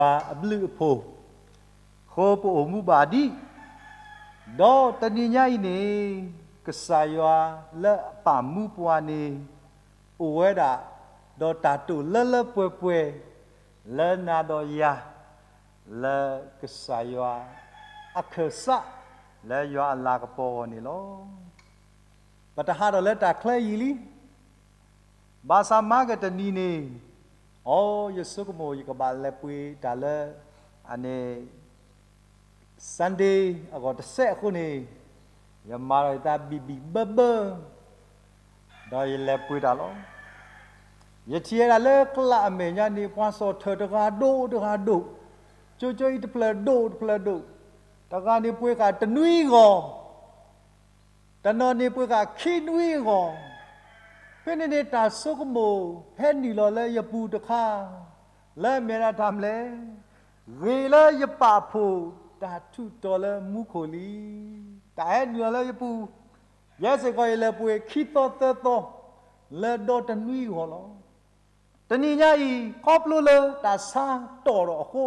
ယွၤအဘျုးအဖှိၣ်, ဃိပအိၣ်မူဘၣ်ဒံး, ဒီးတနံၤညါအံၤန့ၣ် ကစၢ်ယွၤလၢအပာ်မူပှၤန့ၣ် အိၣ်ဝဲဒၣ် ဒီးတၢ်တိာ်လၢလၢပှဲၤပှဲၤ လၢနၤဒီးယၤ လၢကစၢ်ယွၤအခၢၣ်စး လၢယွၤအလၤကပီၤအဂီၢ်န့ၣ်လီၤ. ပတဟးထီၣ်လၢတၢ်ချၢယံာ်လံ, ဘၣ်ဆၣ်မၤကတနံၤန့ၣ်, အိ ယဆိကမိၣ် ယကဘၣ်လဲၤပှ့ၤတၢ်လၢ အန့ၣ် Sunday အဂီၢ်တစဲးအဃိန့ၣ်, ယမၤဒီးယသးဘံၣ်ဘံၣ်ဘၢဘၢ ဒီးယလဲၤပှ့ၤတၢ်လီၤ. ယထံၣ်ဝဲဒၣ်လၢကျးအမဲာ်ညါန့ၣ် ပှၤစိာ်ထၢၣ်တဂၤဒိၣ်တဂၤဒိၣ်, ကၠိကၠိအံၤတဖျၢၣ်ဒိၣ်တဖျၢၣ်ဒိၣ်, တဂၤန့ၣ်ပှ့ၤဃာ်တနွံဂီၤ, တနီၤန့ၣ်ပှ့ၤဃာ်ခံနွံဂီၤ, ဖဲန့ၣ်န့ၣ်တၢ်ဆိကမိၣ် ဟဲနုာ်လီၤလၢယပူၤတခါ, လၢအမ့ၢ်ဒၣ်တၢ်မနုၤလဲၣ်, ဂ့ၤလၢယပာ်ဖှိၣ်တၢ်ထူးတီၤလၢမူခိၣ်လံ. တၢ်ဟဲနုာ်လီၤလၢယပူၤ, ယဲစ့ၢ်ကီးယလဲၤပှ့ၤခံသီသၢသီ လၢဒီတနွံဂီၤလီၤ. တနံၤညါအံၤ ခီဖျိလၢတၢ်ဆါတီၢ်ထီၣ်အဃိ,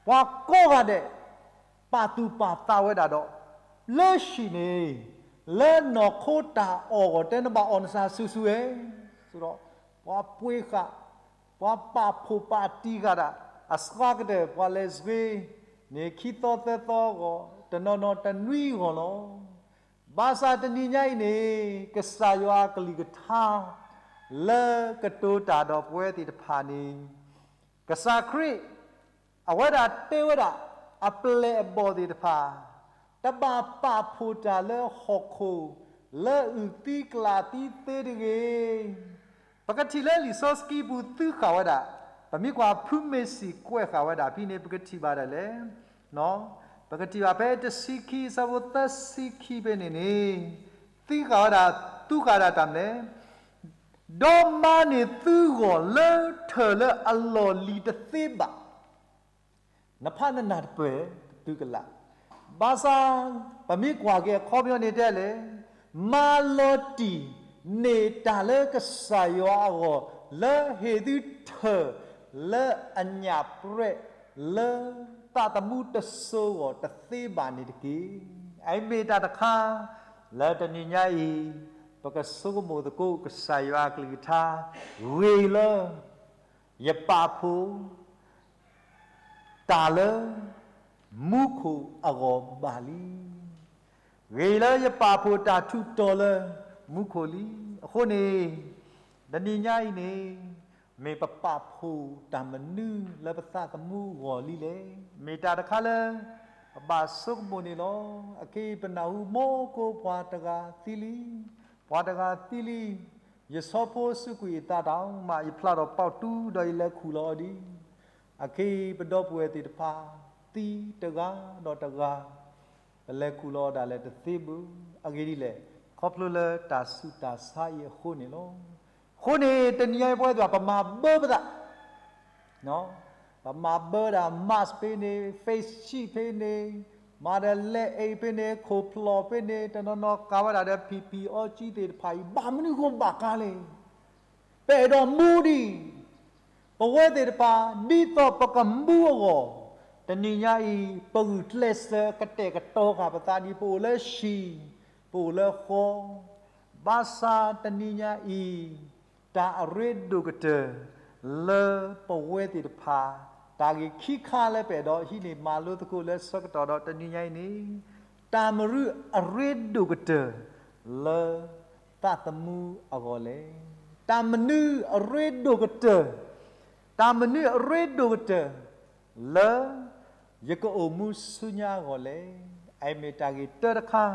ပှၤကိးဂၤဒဲး ပာ်သူၣ်ပာ်သးဝဲဒၣ်ဒီး လၢဟံၣ်န့ၣ် လၢနီၢ်ခိတၢ်အီၣ်အဂီၢ် တဲနဘၣ်အီၣ်နသးဆူၣ်ဆူၣ်ဧါ, ဆိုတော့ ပှၤပှ့ၤဃာ်, ပှၤပာ်ဖှိၣ်ပာ်တံၢ်ဃာ်ဒၣ် အစှၤကတၢၢ် ပှၤလဲၤစ့န့ၣ် ခံသီသၢသီအဂီၢ်, တနီၤနီၤတနွံဂီၤလီၤ. ဘၣ်ဆၣ်တနံၤညါအံၤန့ၣ် ကစၢ်ယွၤအကလုၢ်ကထါ လၢကတိၤတၢ်ဒီးပဝဲသ့ၣ်တဖၣ်န့ၣ် ကစၢ်ခရံာ် အဝဲဒၣ်တဲဝဲဒၣ် အပျဲၢ်အဘီၣ်သ့ၣ်တဖၣ် တဘၣ်ပာ်ဖှိၣ်တၢ်လၢဟီၣ်ခိၣ် လၢအုၣ်သံကျၣ်သံသ့တဂ့ၤ. ပကထံၣ်လၢလံာ်စီဆှံပူၤသုဃာ်ဝဲဒၣ်, ပမ့ၢ်ကွၢ်ဖုမ့ၢ်စံၣ်ကွဲးဃာ်ဝဲဒၣ်ဖဲန့ၣ် ပကထံၣ်ဘၣ်ဒၣ်လဲာ်, ပကထံၣ်ဘၣ်ဖဲတဆံခံ အဆၢဖိသၢဆံခံဖဲန့ၣ်န့ၣ်, သုဃာ်ဝဲဒၣ်, သုဃာ်ဒၣ်တၢ်မနုၤလဲၣ်, ဒီးမၤန့ၢ်သုဂီၢ်လၢထၢၣ်လၢအလီၢ်လံၤတသ့ဘၣ် နဖးနနၢ်တပၢၢ် သုကလး, ဘၣ်ဆၣ် ပမ့ၢ်ကွၢ်က့ၤအခီပညီန့ၣ်တဲလဲၣ်, မၤလီၤတံၢ်န့ၢ်တၢ်လၢကစၢ်ယွၤအဂီၢ် လၢဟ့ၣ်သုထၢၣ်လၢအညၣ်ပြဲး လၢသးသမူတစိၤအဂီၢ်တသ့ဘၣ်န့ၣ်တက့ၢ်. အအံၤမ့ၢ်တၢ်တခါ လၢတနံၤညါအံၤ ပကဆိကမိၣ်သကိးကစၢ်ယွၤအကလုၢ်ကထါ ဂ့ၤလၢ ယပာ်ဖှိၣ် တၢ်လၢ မူခိၣ်အဂီၢ်ဘၣ်လံ. ဂ့ၤလၢယပာ်ဖှိၣ်တၢ်ထူးတီၤလၢ မူခိၣ်လံ. အဃိန့ၣ် တနံၤညါအံၤန့ၣ် မ့ၢ်ပပာ်ဖှိၣ်တၢ်မနုၤလၢပသးသမူအဂီၢ်လံလဲၣ်. မ့ၢ်တၢ်တခါလၢ ပဘၣ်ဆိကမိၣ်န့ၣ်လီၤ. အခဲအံၤပနၢ်ဟူမီၢ်ကိပှၤတဂၤသံလံ, ပှၤတဂၤသံလံ, ယဆီဖိစူးကွံာ်အသးတၢ်မး ယဖျါထီၣ်ပီၣ်တူဒီးယလဲၤခူၣ်လီၤအီၤဒံး. အခဲအံၤပဒီပုၢ်ဝဲၢ်သ့ၣ်တဖၣ် သံတဂၤဒီးတဂၤ ပလဲၤခူၣ်လီၤအီၤဒၣ်လဲာ်တသ့ဘၣ်. အဂ့ၢ်ဒ်လဲၣ်, ခီဖျိလၢတၢ်ဆူးတၢ်ဆါအံၤအဃိန့ၣ်လီၤ. အဃိန့ၣ် တနံၤညါအံၤပဝဲသ့ၣ်တဖၣ် ပမၤဘၢပသး ပမၤဘၢဒၣ် mask ဖဲန့ၣ်, face shield ဖဲန့ၣ်, မၤဒီး လက်အိတ် ဖဲန့ၣ်, ခိၣ်ဖျီၣ်ဖဲန့ၣ်, တနီၤနီၤကၤဝဲဒၣ်ဒီး PPE သ့ၣ်တဖၣ်အံၤ ဘၣ်မနုၤဃိဘၣ်ကၤလဲၣ်. ပအဲၣ်ဒိးမူဒံး, ပဝဲသ့ၣ်တဖၣ် ဒ်သိးပကမူအဂီၢ်, တနံၤညါအံၤ ပဂုာ်ကျဲးစၢးကတဲာ်ကတီၤဃာ်ပသးဒ်ပအိၣ်လၢဟံၣ်, ပအိၣ်လၢဃီ, ဘၣ်ဆၣ်တနံၤညါအံၤ တၢ်အရ့ဒိၣ်ကတၢၢ် လၢပဝဲသ့ၣ်တဖၣ် တၢ်ဂ့ၢ်ခံခါလၢပအဲၣ်ဒိးဟံးန့ၢ်မၤလိသကိးလၢဆၢကတီၢ်ဒီးတနံၤညါအံၤန့ၣ်, တၢ်မနုၤအရ့ဒိၣ်ကတၢၢ် လၢသးသမူအဂီၢ်လဲၣ်. တၢ်မနုၤအရ့ဒိၣ်ကတၢၢ်, တၢ်မနုၤအရ့ဒိၣ်ကတၢၢ် လၢ ယကအိၣ်မူဆူညါအဂီၢ်လဲၣ်. အအံၤမ့ၢ်တၢ်ဂ့ၢ်တၢတခါ,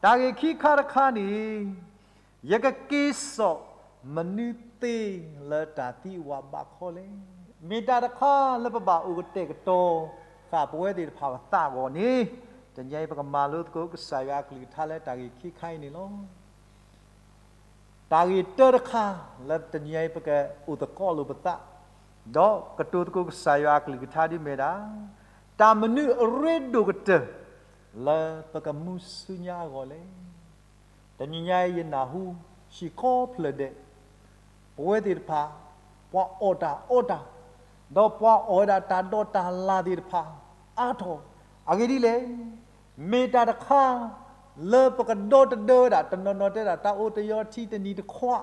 တၢ်ဂ့ၢ်ခံခါတခါန့ၣ်, ယကက့ၤစိာ်မနုၤသ့လၢတၢ်သံအဝၤဘးခီလဲၣ်. မ့ၢ်တၢ်တခါလၢပဘၣ်အိၣ်ကတဲာ်ကတီၤဃာ်ပဝဲသ့ၣ်တဖၣ်ပသးအဂီၢ်န့ၣ်, တနံၤအံၤပကမၤလိသကိးကစၢ်ယွၤအကလုၢ်ကထါလၢတၢ်ဂ့ၢ်ခံခါအံၤန့ၣ်လီၤ. တၢ်ဂ့ၢ်တၢတခါ လၢတနံၤအံၤပကအိၣ်သကိးလိာ်ပသး, ဒီးကတိၤသကိးကစၢ်ယွၤအကလုၢ်ကထါဒ်မ့ၢ်ဒၣ်, တၢ်မနုၤအရ့ဒိၣ်ကတၢၢ် လၢပကမူဆူညါအဂီၢ်လဲၣ်. တနံၤညါအံၤယနၢ်ဟူ ဟံၣ်ကိးဖျၢၣ်ဒဲး, ပဝဲသ့ၣ်တဖၣ် ပှၤအီၣ်တၢ်အီတၢ်, ဒီးပှၤအီၣ်ဝဲဒၣ်တၢ်ဒီးတၢ်လၣ်သ့ၣ်တဖၣ် အါထီၣ်, အဂ့ၢ်ဒ်လဲၣ်, မ့ၢ်တၢ်တခါ လၢပကဒီတဒၢဝဲဒၣ် တနီၤနီၤတဲဒၣ် တၢ်အိၣ်တယီၤထံတနံၤတခွး,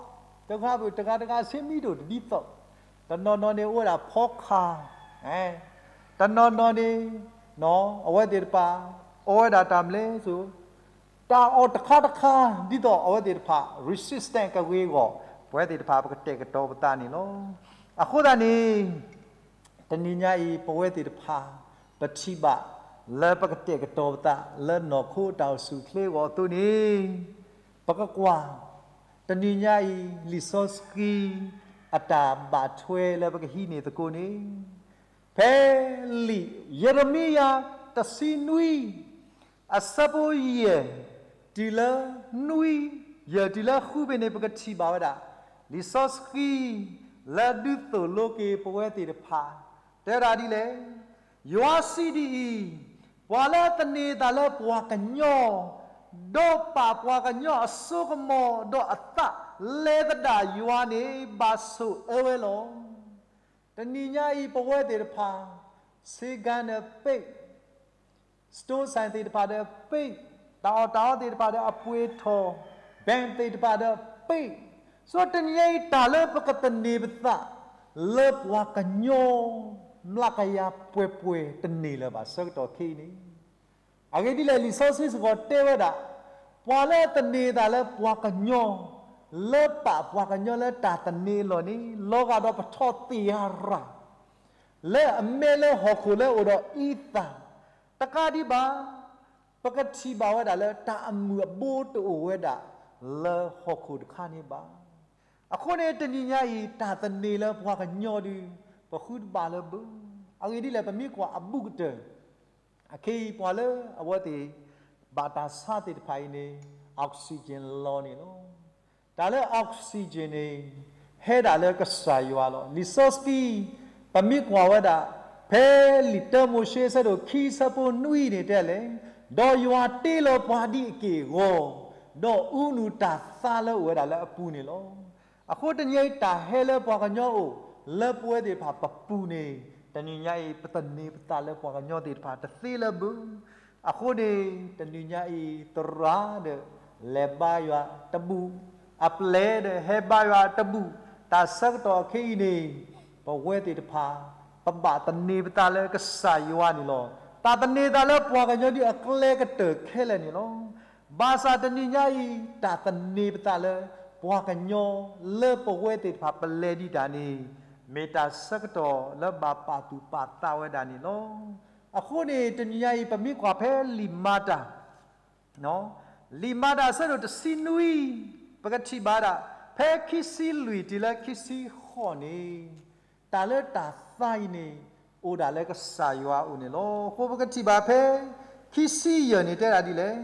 တခါပတဂၤတဂၤဆ့မံဒိၣ်တဒ်သိး, တနီၤနီၤန့ၣ်အိၣ်ဝဲဒၣ်ဖီခါ, တနီၤနီၤန့ၣ် အဝဲသ့ၣ်တဖၣ် အီၣ်ဝဲဒၣ်တၢ်မနုၤလဲၣ်စိ တၢ်အီၣ်တခါတခါ ဒ်သိးအဝဲသ့ၣ်တဖၣ် resistant ကဂ့ၤအဂီၢ် ပဝဲသ့ၣ်တဖၣ်ပကတဲာ်ကတီၤပသးန့ၣ်လီၤ. အဃိသတးန့ၣ် တနံၤညါအံၤ ပဝဲသ့ၣ်တဖၣ် ပထံၣ်ဘၣ် လၢပကတဲာ်ကတီၤပသး လၢနီၢ်ခိအတၢ်အိၣ်ဆူၣ်အိၣ်ချ့အဂီၢ်အသိးန့ၣ် ပကကွၢ် တနံၤညါအံၤ လံာ်စီဆှံ အတၢ်ဘၣ်ထွဲလၢပကဟံးန့ၢ်သကိးန့ၣ် ဖဲလံာ်ယရမံယၤ တဆံနွံ အဆၢဖိယဲၢ် တုၤလၢနွံ, ယဲၢ်တုၤလၢဃုဖဲန့ၣ် ပကထံၣ်ဘၣ်ဝဲဒၣ် လံာ်စီဆှံ လၢဒုးသိၣ်လိက့ၤပဝဲသ့ၣ်တဖၣ် တဲဒၣ်ဒ်လဲၣ်, ယွၤစံးဒ်အံၤ, ပှၤလၢအသန့ၤအသးလၢပှၤကညီ, ဒီးပာ်ပှၤကညီအစိကမီၤ, ဒီးအသးလဲၤသဒၣ်ယွၤန့ၣ် ဘၣ်ဆိၣ်အၢဝဲလီၤ. တနံၤညါအံၤ ပဝဲသ့ၣ်တဖၣ် ဆေးခန်းဒီးပိတ်, storeဆိုင်သ့ၣ်တဖၣ်ဒီးပိတ်, တၢ်အီၣ်တၢ်အီသ့ၣ်တဖၣ်ဒီးအပှ့ၤထီၣ်, bankသ့ၣ်တဖၣ်ဒီးပိတ်, ဆိတနံၤညါအံၤ တၢ်လၢပကသန့ၤပသး လၢပှၤကညီ မျးကယၤပှဲၤပှဲၤတန့ၢ်လၢၤဘၣ် ဆၢကတီၢ်ခဲအံၤန့ၣ် အဂ့ၢ်ဒ်လဲၣ် လံာ်စီဆှံစ့ၢ်ကီးတဲဝဲဒၣ်, ပှၤလၢအသန့ၤအသးလၢပှၤကညီ, လၢပာ်ပှၤကညီလၢတၢ်သန့ၤအလီၢ်န့ၣ် လီၤဂာ်ဒီးပထီၣ်သ့ၣ်ရၤ လၢအမဲလၢဟီၣ်ခိၣ်လၢအိၣ်ဒီးအံသၣ်, တကးဒံးဘၣ်, ပကထံၣ်ဘၣ်ဝဲဒၣ်လၢတၢ်အမုာ်အဘိတအိၣ်ဝဲဒၣ် လၢဟီၣ်ခိၣ်တခါန့ၣ်ဘၣ်. အဃိန့ၣ် တနံၤညါအံၤ တၢ်သန့ၤလၢပှၤကညီဒုး ပဃုတဘၣ်လၢၤဘၣ်. အဂ့ၢ်ဒ်လဲၣ် ပမ့ၢ်ကွၢ်အဘူးကတၢၢ် အခဲအံၤ ပှၤလၢအဝဲသ့ၣ် ဘၣ်တၢ်ဆါသ့ၣ်တဖၣ်အံၤန့ၣ် oxygen လီၤန့ၣ်လီၤ. တၢ်လၢ oxygen န့ၣ် ဟဲဒၣ်လၢကစၢ်ယွၤလီၤ. လံာ်စီဆှံ ပမ့ၢ်ကွၢ်ဝဲဒၣ် ဖဲလံာ်တၢမိၤၡ့အဆၢဒိၣ်ခံ အဆၢဖိနွံန့ၣ်တဲလဲၣ်, ဒီးယွၤတ့လီၤပှၤဒ်အက့ၢ်အဂီၤ, ဒီးအူနုၢ်တၢ်သါလၢအအိၣ်ဝဲဒၣ်လၢအပူၤန့ၣ်လီၤ. အဃိတနံၤအံၤ တၢ်ဟဲလၢပှၤကညီအအိၣ် လၢပဝဲသ့ၣ်တဖၣ်ပပူၤန့ၣ် တနံၤညါအံၤ ပသန့ၤပသးလၢပှၤကညီသ့ၣ်တဖၣ်တသ့လၢၤဘၣ်. အဃိန့ၣ် တနံၤညါအံၤ သရၣ်ဒီး လဲၤဘါယွၤတဘူၣ်, အပျဲၢ်ဒီး ဟဲဘါယွၤတဘူၣ်, တၢ်ဆၢကတီၢ်ခဲအံၤန့ၣ် ပဝဲသ့ၣ်တဖၣ် ပဘၣ်သန့ၤပသးလၢကစၢ်ယွၤန့ၣ်လီၤ. တၢ်သန့ၤသးလၢပှၤကညီဒ်အကျဲကတၢၢ်ခဲလၢာ်န့ၣ်လီၤ. ဘၣ်ဆၣ်တနံၤညါအံၤ တၢ်သန့ၤပသးလၢပှၤကညီ လၢပဝဲသ့ၣ်တဖၣ်ပလဲၤဒံးတၢ်န့ၣ် မ့ၢ်တၢ်ဆၢကတီၢ်လၢဘၣ်ပာ်သူၣ်ပာ်သးဝဲဒၣ်န့ၣ်လီၤ. အဃိန့ၣ် တနံၤညါအံၤ ပမ့ၢ်ကွၢ်ဖဲလံာ်မၤတၢ် လံာ်မၤတၢ်အဆၢဒိၣ်တဆံနွံ ပကထံၣ်ဘၣ်ဒၣ် ဖဲခံဆံလွံၢ်တုၤလၢခံဆံဃိးန့ၣ် တၢ်လၢတၢ်သါအံၤန့ၣ် အိၣ်ဒၣ်လၢကစၢ်ယွၤအအိၣ်န့ၣ်လီၤ. အဃိပကထံၣ်ဘၣ်ဖဲ ခံဆံယဲၢ်န့ၣ်တဲဒၣ်ဒ်လဲၣ်,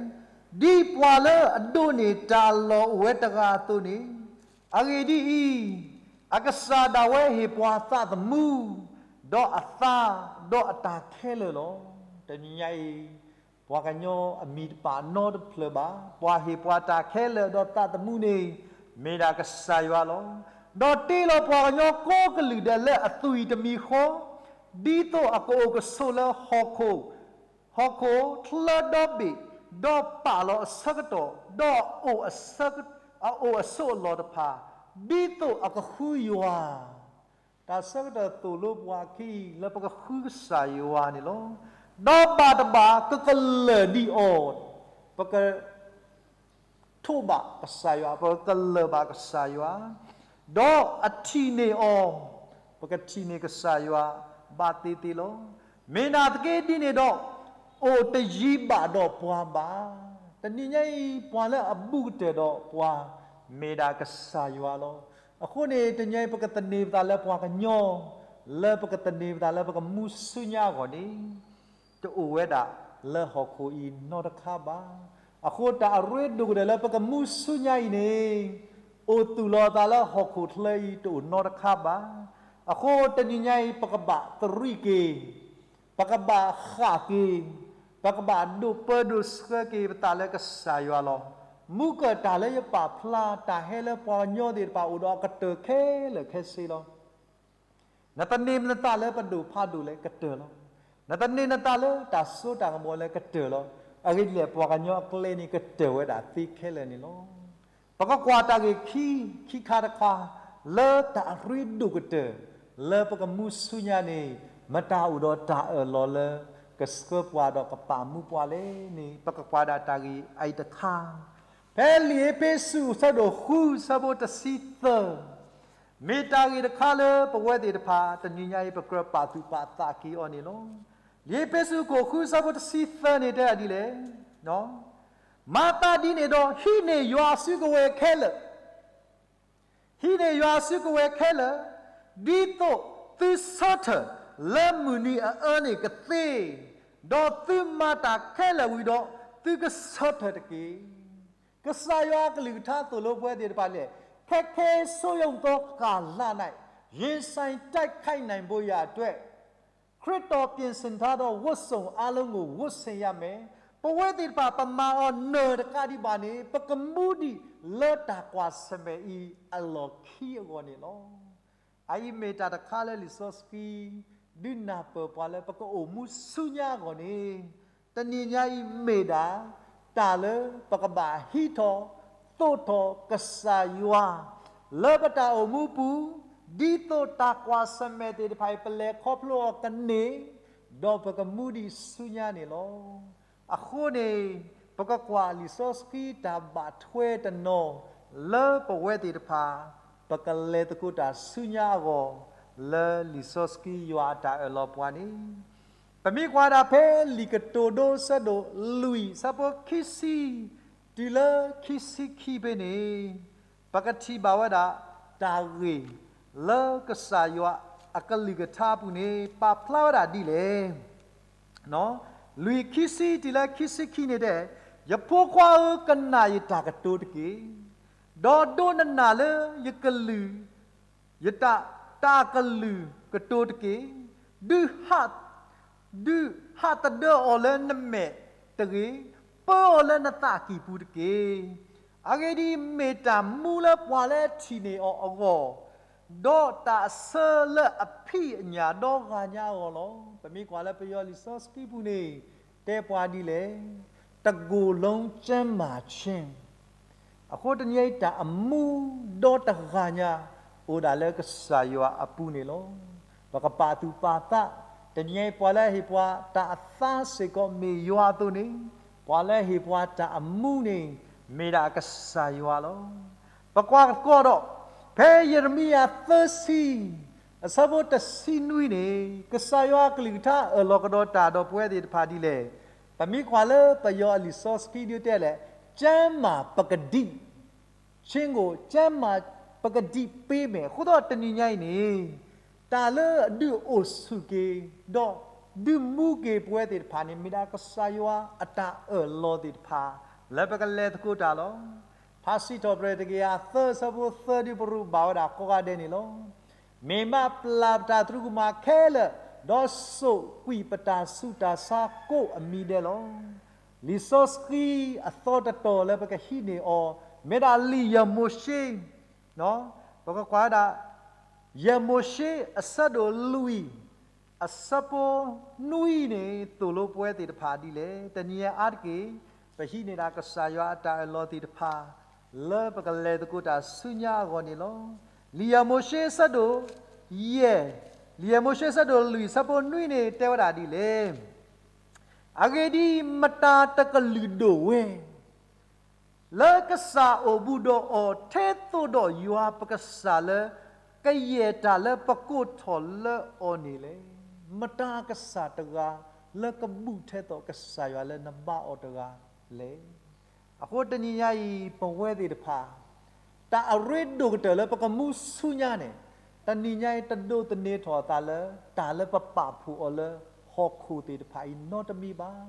ဒ်ပှၤလၢအဒိးန့ၢ်တၢ်လီၢ်အိၣ်ဝဲတဂၤအသိးန့ၣ်, အဂ့ၢ်ဒ်အံၤ, အကစၢ်ဒၣ်ဝဲဟ့ၣ်ပှၤသးသမူ ဒီးအသါ ဒီးအတၢ်ခဲလၢာ်လီၤ. တနံၤညါအံၤ ပှၤကညီအမံၤတပာ်နီတဖျၢၣ်ဘၣ်. ပှၤဟ့ၣ်ပှၤတၢ်ခဲလၢာ်ဒီးသးသမူန့ၣ် မ့ၢ်ဒၣ်ကစၢ်ယွၤလီၤ. ဒီးတ့လီၤပှၤကညီကိးကလုာ်ဒဲးလၢအသွံၣ်တမံၤဃီ, ဒ်သိးအကအိၣ်ကဆိးလၢဟီၣ်ခိၣ်, ဟီၣ်ခိၣ်ချၢဒီဘ့ၣ်, ဒီးပာ်လီၤအဆၢကတီၢ်, ဒီးအအိၣ်အဆိးအလီၢ်တဖၣ်, ဒ်သိးအကဃုယွၤ တၢ်ဆၢကတီၢ်သိၣ်လိပှၤအခံ လၢပကဃုကစၢ်ယွၤန့ၣ်လီၤ. ဒီးဘၣ်တဘၣ်ကကလၢၢ်ဒံးအီၤ, ပကထိးဘၣ်ကစၢ်ယွၤ, ပကကလၢၢ်ဘၣ်ကစၢ်ယွၤ, ဒီးအထံၣ်န့ၢ်အီၤ, ပကထံၣ်န့ၢ်ကစၢ်ယွၤဘၣ်သ့သ့လီၤ. မ့ၢ်နာ်သက့ဒ်န့ၣ်ဒီး, အိၣ်တယံၤဘၣ်ဒီးပှၤဘၣ်. တနံၤညါအံၤ ပှၤလၢအဘူးကတၢၢ်ဒီးပှၤ မ့ၢ်ဒၣ်ကစၢ်ယွၤလီၤ. အဃိန့ၣ် တနံၤအံၤ ပကသန့ၤပသးလၢပှၤကညီ, လၢပကသန့ၤပသးလၢပကမူဆူညါအဂီၢ်န့ၣ်, တအိၣ်ဝဲဒၣ်လၢဟီၣ်ခိၣ်အံၤနီတခါဘၣ်. အဃိတၢ်အရ့ဒိၣ်ကတၢၢ်လၢပကမူဆူညါအံၤန့ၣ်, အိၣ်သူၣ်လီၤအသးလၢဟီၣ်ခိၣ်ချၢအံၤတအိၣ်နီတခါဘၣ်. အဃိတနံၤညါအံၤ ပကဘၣ်သရံးက့ၤ ပကဘၣ်ဃၣ်က့ၤ, ပကဘၣ်ဒိးပၢဒိးဆှၢက့ၤပသးလၢကစၢ်ယွၤလီၤ. မူကၢၢ်တၢ်လၢယပာ်ဖျါ တၢ်ဟဲလၢပှၤကညီသ့ၣ်တဖၣ်အိၣ်ဒီးအကတၢၢ်ခဲလၢာ်ခဲဆ့လီၤ. နသန့ၤနသးလၢပဒိၣ်ဖးဒိၣ်လဲၣ်ကတၢၢ်လီၤ. နသန့ၤနသးလၢတၢ်စိတၢ်ကမီၤလၢကတၢၢ်လီၤ. အဂ့ၢ်ဒ်လဲၣ် ပှၤကညီအကျဲန့ၣ်ကတၢၢ်ဝဲဒၣ်သ့ခဲလၢာ်န့ၣ်လီၤ. ပကကွၢ်တၢ်ဂ့ၢ်ခံ ခံခါတခါ လၢတၢ်အရ့ဒိၣ်ကတၢၢ် လၢပကမူဆူညါန့ၣ် မတၤအိၣ်ဒီးတၢ်အၢၣ်လီၤလၢ ကဆှၢပှၤဒီးကပာ်မူပှၤလဲၣ်န့ၣ် ပကကွၢ်ဒၣ်တၢ်ဂ့ၢ်အအံၤတခါ ဖဲလံာ်အ့းဖ့းစူးအဆၢဒိၣ်ဃုဆၢဖိတဆံသၢ မ့ၢ်တၢ်ဂ့ၢ်တခါလၢပဝဲသ့ၣ်တဖၣ် တနံၤညါအံၤ ပကြၢးပာ်သူၣ်ပာ်သးက့ၤအီၤန့ၣ်လီၤ. လံာ်အ့းဖ့းစူးခိၣ်ဃုဆၢဖိတဆံသၢန့ၣ်တဲဒၣ်ဒ်လဲၣ်, မၤသးဒ်န့ၣ်ဒီး ဟံးန့ၢ်ယွၤအစုကဝဲၤခဲလၢာ် ဟံးန့ၢ်ယွၤအစုကဝဲၤခဲလၢာ်, ဒ်သိးသုဆၢထၢၣ်လၢမုၢ်နံၤအအၢန့ၣ်ကသ့, ဒီးသုမၤတၢ်ခဲလၢာ်ဝံၤဒီး သုကဆၢထၢၣ်တက့ၢ်. ကစၢ်ယွၤအကလုၢ်ကထါသိၣ်လိပဝဲသ့ၣ်တဖၣ်လဲၣ်, ခဲခဲဆိယုၢ်သီကၤလးနၤ, ရင်ဆိုင်တိုက်ခိုက်နိုင်ဖို့ရာအတွက် ခရစ်တော်ပြင်ဆင်ထားသောဝတ်စုံအားလုံးကို ဝတ်ဆင်ရမယ်. ပဝဲသ့ၣ်တဖၣ် ပမၤအီၤနၢၤတကးဒံးဘၣ်န့ၣ် ပကမူဒံးလၢတၢ်ကွၢ်ဆၢၣ်မဲာ်အံၤအလီၢ်ခံအဂီၢ်န့ၣ်လီၤ. အအံၤမ့ၢ်တၢ်တခါလၢလံာ်စီဆှံ ဒုးနၢ်ပၢၢ်ပှၤလၢပကအိၣ်မူဆူညါအဂီၢ်န့ၣ်, တနံၤညါအံၤမ့ၢ်ဒၣ် တၢ်လၢပကဘၣ်ဟံးထီၣ်သိးထီၣ်ကစၢ်ယွၤ လၢပတၢ်အိၣ်မူပူၤ, ဒ်သိးတၢ်ကွၢ်ဆၢၣ်မဲာ်သ့ၣ်တဖၣ်အံၤ ပလဲၤခီဖျိအီၤကန့ၢ်, ဒီးပကမူဒံးဆူညါန့ၣ်လီၤ. အဃိန့ၣ် ပကကွၢ်လံာ်စီဆှံတၢ်ဘၣ်ထွဲတနီၤ လၢပဝဲသ့ၣ်တဖၣ် ပကလဲၤသကိးတၢ်ဆူညါအဂီၢ် လၢလံာ်စီဆှံယွၤအတၢ်အၢၣ်လီၤပှၤန့ၣ်, ပမ့ၢ်ကွၢ်ဒၣ်ဖဲလံာ်ကတိၤဒိအဆၢဒိၣ်လွံၢ် အဆၢဖိခံဆံ တုၤလၢခံဆံခံဖဲန့ၣ်, ပကထံၣ်ဘၣ်ဝဲဒၣ် တၢ်ဂ့ၢ်လၢကစၢ်ယွၤအကလုၢ်ကထါအပူၤန့ၣ် ပာ်ဖျါဝဲဒၣ်ဒ်လဲၣ်. လွံၢ်ခံဆံတုၤလၢခံဆံခံန့ၣ်တဲ, ယဖိခွါဧၢ, ကနၣ်ယတၢ်ကတိၤတက့ၢ်. ဒီးဒိးနနၢ်လၢယကလုၢ်, ယတၢ်, တၢ်ကလုၢ်ကတိၤတက့ၢ်. ဒုးဟး, ဒုးဟးသဒၢအီၤလၢနမဲာ်တဂ့ၤ, ပၢအီၤလၢနသးကံၢ်ပူၤတက့ၢ်. အဂ့ၢ်ဒ်အံၤ, မ့ၢ်တၢ်မူလၢပှၤလၢအထံၣ်န့ၢ်အီၤအဂီၢ်, ဒီးတၢ်အဆၢလၢအဖံးအညၣ်ဒီဂၤညါအဂီၢ်လီၤ. ပမ့ၢ်ကွၢ်လၢပယီၤလံာ်စီဆှံပူၤန့ၣ် တဲပှၤဒ်လဲၣ်, တကိုယ်လုံးကျန်းမာခြင်း အဃိတနံၤအံၤ တၢ်အမူဒီတဂၤညါ အိၣ်ဒၣ်လၢကစၢ်ယွၤအပူၤန့ၣ်လီၤ. ပကပာ်သူၣ်ပာ်သး, တနံၤအံၤ ပှၤလၢဟ့ၣ်ပှၤတၢ်အသးစ့ၢ်ကီးမ့ၢ်ယွၤအသိးန့ၣ်, ပှၤလၢဟ့ၣ်ပှၤတၢ်အမူန့ၣ် မ့ၢ်ဒၣ်ကစၢ်ယွၤလီၤ. ပကွၢ်သကိးဒီး ဖဲယံးရမံယၤသၢဆံ အဆၢဖိတဆံနွံန့ၣ် ကစၢ်ယွၤအကလုၢ်ကထါအၢၣ်လီၤကဒီးတၢ်ဒီးပဝဲသ့ၣ်တဖၣ်ဒ်လဲၣ်. ပမ့ၢ်ကွၢ်လၢပယီၤအလံာ်စီဆှံဒုးတဲလဲၣ်, ကျန်းမာပကတိ ခြင်းကို ကျန်းမာပကတိပေးမယ်. အဃိသတးဒီးတနံၤညါအံၤန့ၣ် တၢ်လၢအဒုးအိၣ်ဆူၣ်က့ၤ ဒီးဒုးမူက့ၤပဝဲသ့ၣ်တဖၣ်န့ၣ် မ့ၢ်ဒၣ်ကစၢ်ယွၤအတၢ်အၢၣ်လီၤသ့ၣ်တဖၣ် လၢပကလဲၤသကိးတၢ်လီၤ. ထါစံးထီၣ်ပတြၢၤတကယၤသၢ အဆၢဖိသၢ ဒုးပရူးဘၣ်ဝဲဒၣ်ကိးဂၤဒဲးန့ၣ်လီၤ. မ့ၢ်မးပျၢ်ပတၢ်သရူးကမၣ်ခဲလၢာ်, ဒီးစိာ်ကွံာ်ပတၢ်ဆူးတၢ်ဆါကိးအမံၤဒဲးလီၤ. လံာ်စီဆှံအသီတတီၤလၢပကဟံးန့ၢ်အီၤ မ့ၢ်ဒၣ်လံာ်ယဲၢ်မိၤၡ့, ပကကွၢ်ဝဲဒၣ် ယဲၢ်မိၤၡ့အဆၢဒိၣ်လွံၢ် အဆၢဖိနွံန့ၣ် သိၣ်လိပဝဲသ့ၣ်တဖၣ်ဒ်လဲၣ်. တနံၤအံၤအါတက့ၢ် ပဟံးန့ၢ်ဒၣ်ကစၢ်ယွၤအတၢ်အၢၣ်လီၤသ့ၣ်တဖၣ် လၢပကလဲၤသကိးတၢ်ဆူညါအဂီၢ်န့ၣ်လီၤ. လံာ်ယဲၢ်မိၤၡ့အဆၢဒိၣ်ယဲၢ်, လံာ်ယဲၢ်မိၤၡ့အဆၢဒိၣ်လွံၢ် အဆၢဖိနွံန့ၣ် တဲဝဲဒၣ်ဒ်လဲၣ်. အဂ့ၢ်ဒ်အံၤ, မတၤတကလုာ်ဒိၣ်ဝဲ လၢကစၢ်အိၣ်ဘူးဒီးအီၤ ထဲသိးဒီးယွၤပကစၢ်လၢ ကယဲၢ်တၢ်လၢပကိးထီၣ်လၢအီၤန့ၣ်လဲၣ်. မတၤကစၢ်တဂၤ လၢကဘူးထဲသိးကစၢ်ယွၤလၢနဘါအီၤတဂၤလဲၣ်. အဃိတနံၤညါအံၤ ပဝဲသ့ၣ်တဖၣ် တၢ်အရ့ဒိၣ်ကတၢၢ်လၢပကမူဆူညါန့ၣ် တနံၤညါအံၤ တဒိးသန့ၤထီၣ်အသးလၢ တၢ်လၢပပာ်ဖှိၣ်အီၤလၢ ဟီၣ်ခိၣ်သ့ၣ်တဖၣ်အံၤနီတမံၤဘၣ်.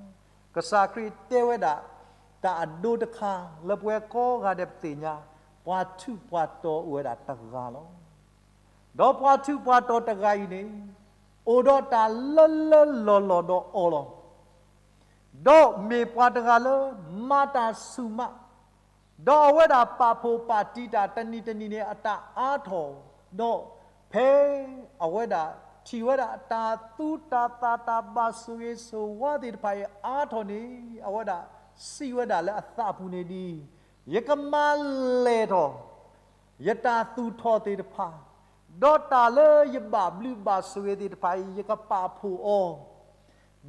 ကစၢ်ခရံာ်တဲဝဲဒၣ် တၢ်အဒိတခါ လၢပဝဲကိးဂၤဒဲးပသ့ၣ်ညါ ပှၤထူးပှၤတီၤအိၣ်ဝဲဒၣ်တဂၤလီၤ. ဒီးပှၤထူးပှၤတီၤတဂၤအံၤန့ၣ် အိၣ်ဒီးတၢ်လၢလၢလီၢ်လီၢ်ဒီးအီၤလီၤ. ဒီးမ့ၢ်ပှၤတဂၤလၢ မၤတၢ်ဆူၣ်မး, ဒီးအဝဲဒၣ်ပာ်ဖှိၣ်ပာ်တံၢ်တၢ်တနံၤတနံၤန့ၣ် အတၢ်အါထီၣ်, ဒီး ဖဲအဝဲဒၣ်ထံၣ်ဝဲဒၣ်တၢ်သူတၢ်သၣ်တၢ်ဘၣ်ဆိၣ်ဂ့ၤဆိၣ်ဝါသ့ၣ်တဖၣ်အံၤအါထီၣ်န့ၣ် အဝဲဒၣ်စံးဝဲဒၣ်လၢအသးပူၤန့ၣ်ဒ်အံၤ, ယကမၤလဲၢ်ထီၣ် ယတၢ်သူၣ်ထီၣ်သ့ၣ်တဖၣ်, ဒီးတၢ်လၢယဘၣ်ဘျုးဘၣ်ဆိၣ်ဂ့ၤသ့ၣ်တဖၣ်အံၤ ယကပာ်ဖှိၣ်အီၤ,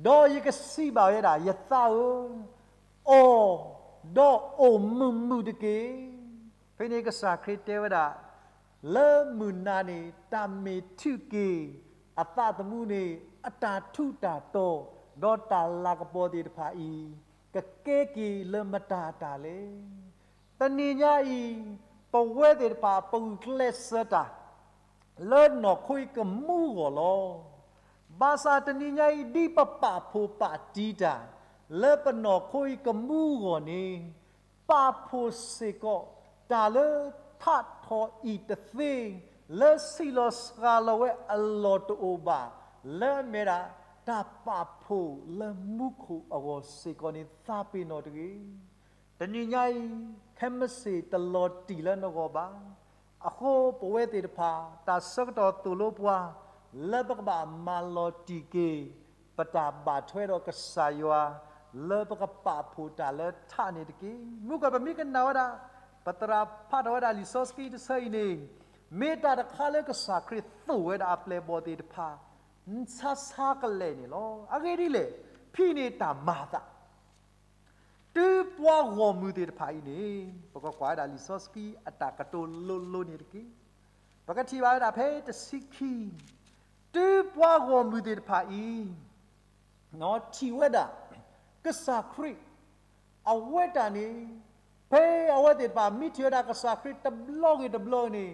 ဒီးယကစံးဘၣ်ဝဲဒၣ်, ယသးဧၢ, အီၣ်, ဒီးအိၣ်မုာ်မုာ်တက့ၢ်. ဖဲန့ၣ်ကစၢ်ခရံာ်တဲဝဲဒၣ်, လၢမုၢ်နၤန့ၣ် တၢ်မ့ၢ်ထုးက့ၤအသးသမူန့ၣ် အတၢ်ထူးတၢ်တီၤ, ဒီးတၢ်လၤကပီၤသ့ၣ်တဖၣ်အံၤ ကကဲက့ၤလၢမတၤတၢ်လဲၣ်. တနံၤညါအံၤ ပဝဲသ့ၣ်တဖၣ် ပဂုာ်ကျဲးစၢးတၢ် လၢနီၢ်ခိအံၤကမူဂီၢ်လီၤ. ဘၣ်ဆၣ်တနံၤညါအံၤ ဒ်ပပာ်ဖှိၣ်ပာ်တံၢ်တၢ် လၢပနီၢ်ခိအံၤကမူဂီၢ်န့ၣ်, ပာ်ဖှိၣ်စ့ၢ်ကီး တၢ်လၢထးထီၣ်အံၤတသ့ လၢဆံးလီၤစှၤလီၤဝဲအလီၢ်တအိၣ်ဘၣ်, လၢအမ့ၢ်ဒၣ် တၢ်ပာ်ဖှိၣ်လၢမူခိၣ်အဂီၢ်စ့ၢ်ကီးန့ၣ် သးပ့ၤနီၣ်တဂ့ၤ. တနံၤညါအံၤ ခဲမုၢ်ဆ့ၣ်တလီၤတံၢ်လၢနဂီၢ်ဘၣ်. အဃိပဝဲသ့ၣ်တဖၣ် တၢ်ဆၢကတီၢ်သိၣ်လိပှၤ လၢပကဘၣ်မၤလီၤတံၢ်က့ၤ ပတၢ်ဘၣ်ထွဲဒီးကစၢ်ယွၤ လၢပကပာ်ဖှိၣ်တၢ်လၢထးန့ၣ်တက့ၢ်. မုၢ်ကီၢ်ပမ့ၢ်ကနၣ်ဝဲဒၣ် ပသရၣ်ဖးထီၣ်ဝဲဒၣ်လံာ်စီဆှံတဆၢအံၤန့ၣ်, မ့ၢ်တၢ်တခါလၢကစၢ်ခရံာ်သိၣ်ဝဲဒၣ်အပျဲၢ်အဘီၣ်သ့ၣ်တဖၣ် ဆါဆါကလဲာ်န့ၣ်လီၤ. အဂ့ၢ်ဒ်လဲၣ်, ဖဲန့ၣ်တၢ်မၤအသး တုၤပှၤဂီၢ်မုၢ်သ့ၣ်တဖၣ်အံၤန့ၣ်, ပကကွၢ်ဝဲဒၣ်လံာ်စီဆှံအတၢ်ကတိၤလိၤလိၤန့ၣ်တက့ၢ်. ပကထံၣ်ဘၣ်ဝဲဒၣ်ဖဲတဆံခံ, တုၤပှၤဂီၢ်မုၢ်သ့ၣ်တဖၣ်အံၤ ထံၣ်ဝဲဒၣ် ကစၢ်ခရံာ် အဝဲတၢ်န့ၣ်, ဖဲအဝဲသ့ၣ်တဖၣ် မ့ၢ်ထံၣ်ဝဲဒၣ်ကစၢ်ခရံာ်တဘျီဂ့ၤတဘျီန့ၣ်,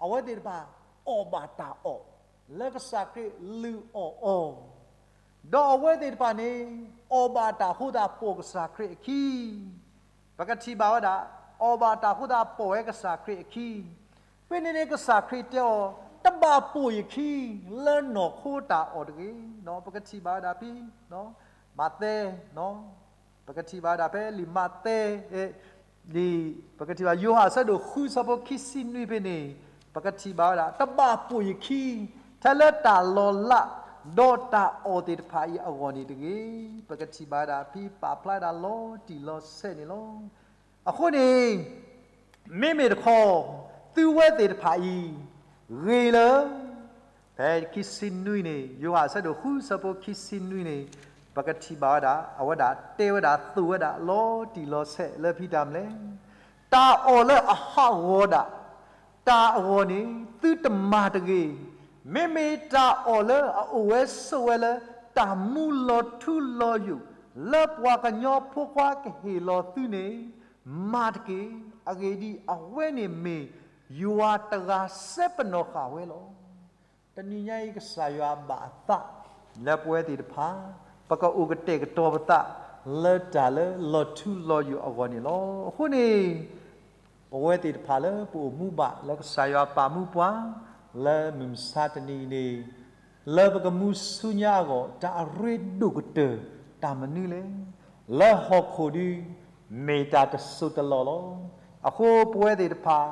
အဝဲသ့ၣ်တဖၣ် အီၣ်ဘၣ်တၢ်အီၣ် လၢကစၢ်ခရံာ်လုၢ်အီၣ်အီၤ, ဒီးအဝဲသ့ၣ်တဖၣ်န့ၣ် အီၣ်ဘၣ်တၢ်ဃိသတးပိာ်ကစၢ်ခရံာ်အခံ ပကထံၣ်ဘၣ်ဝဲဒၣ် အီၣ်ဘၣ်တၢ်ဃိသတးပိာ်ဝဲကစၢ်ခရံာ်အခံ, ဖဲန့ၣ်န့ၣ်ကစၢ်ခရံာ်တဲအီၤ, တဘၣ်ပိာ်ယခံ လၢနီၢ်ခိတၢ်အီၣ်တဂ့ၤ. ပကထံၣ်ဘၣ်ဝဲဒၣ်ဖဲ မးသဲ, ပကထံၣ်ဘၣ်ဝဲဒၣ်ဖဲလံာ်မးသဲ, လံာ်, ပကထံၣ်ဘၣ်ယိၤဟၣ်အဆၢဒိၣ်ဃုဆၢဖိခံဆံနွံဖဲန့ၣ်, ပကထံၣ်ဘၣ်ဝဲဒၣ် တဘၣ်ပိာ်ယခံ ထဲလၢတၢ်လီၤလး ဒီးတၢ်အီၣ်သ့ၣ်တဖၣ်အံၤအဂီၢ်န့ၣ်တဂ့ၤ. ပကထံၣ်ဘၣ်ဝဲဒၣ်ဖဲပာ်ဖျါဒၣ်လီၤတံၢ်လီၤဆဲးန့ၣ်လီၤ. အဃိန့ၣ် မ့မ့ၢ်တခီ သုဝဲသ့ၣ်တဖၣ်အံၤ ဂ့ၤလၢ ဖဲခံဆံနွံန့ၣ်, ယိၤဟၣ်အဆၢဒိၣ်ဃုဆၢဖိခံဆံနွံန့ၣ်, ပကထံၣ်ဘၣ်ဝဲဒၣ် အဝဲဒၣ်တဲဝဲဒၣ်သိၣ်ဝဲဒၣ်လီၤတံၢ်လီၤဆဲးလၢဖဲတၢ်မနုၤလဲၣ်, တၢ်အီၣ်လၢအဟးဂီၤဒၣ် တၢ်အဂီၢ်န့ၣ် သုတမၤတဂ့ၤ. မ့မ့ၢ်တၢ်အီၣ်လၢအအိၣ်ဝဲဆိးဝဲလၢ တၢ်မူလီၤထူလီၤယိာ် လၢပှၤကညီဖိခွါကဟ့ၣ်လီၤသုန့ၣ် မၤတက့ၢ်. အဂ့ၢ်ဒ်အံၤ, အဝဲန့ၣ်မ့ၢ်ယွၤတဂၤစဲပနီၣ်ဃာ်ဝဲလီၤ. တနံၤညါအံၤ ကစၢ်ယွၤဘၣ်အသး လၢပဝဲသ့ၣ်တဖၣ် ပကအိၣ်ကတဲာ်ကတီၤပသး လၢတၢ်လၢလီၤထူလီၤယိာ်အဂီၢ်န့ၣ်လီၤ. အဃိန့ၣ် ပဝဲသ့ၣ်တဖၣ်လၢပအိၣ်မူဘၣ်လၢကစၢ်ယွၤပာ်မူပှၤ လၢမုၢ်မဆါတနံၤအံၤန့ၣ် လၢပကမူဆူညါအဂီၢ် တၢ်အရ့ဒိၣ်ကတၢၢ်တၢ်မနုၤလဲၣ်. လၢဟီၣ်ခိၣ်ဒု မ့ၢ်တၢ်တစိၢ်တလီၢ်လီၤ. အဃိပဝဲသ့ၣ်တဖၣ်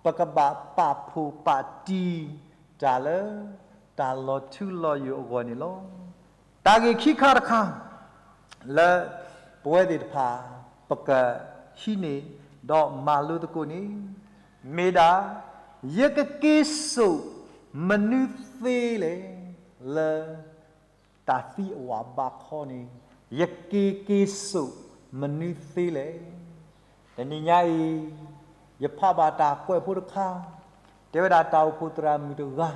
ပကဘၣ်ပာ်ဖှိၣ်ပာ်တံၢ်တၢ်လၢ တၢ်လီၤထူလီၤယိာ်အဂီၢ်န့ၣ်လီၤ. တၢ်ဂ့ၢ်ခံခါတခါ လၢပဝဲသ့ၣ်တဖၣ် ပကဟံးန့ၢ် ဒီးမၤလိသကိးန့ၣ် မ့ၢ်ဒၣ် ယကက့ၤစိာ်မနုၤသ့လဲၣ်, လၢတၢ်သံအဝၤဘးခီန့ၣ် ယက့ၤက့ၤစိာ်မနုၤသ့လဲၣ်. တနံၤညါအံၤ ယဖးဘၣ်တၢ်ကွဲးဖိတခါ တဲဝဲဒၣ်တၢ်အိၣ်ဖှိၣ်သရၣ်မုၣ်တဂၤ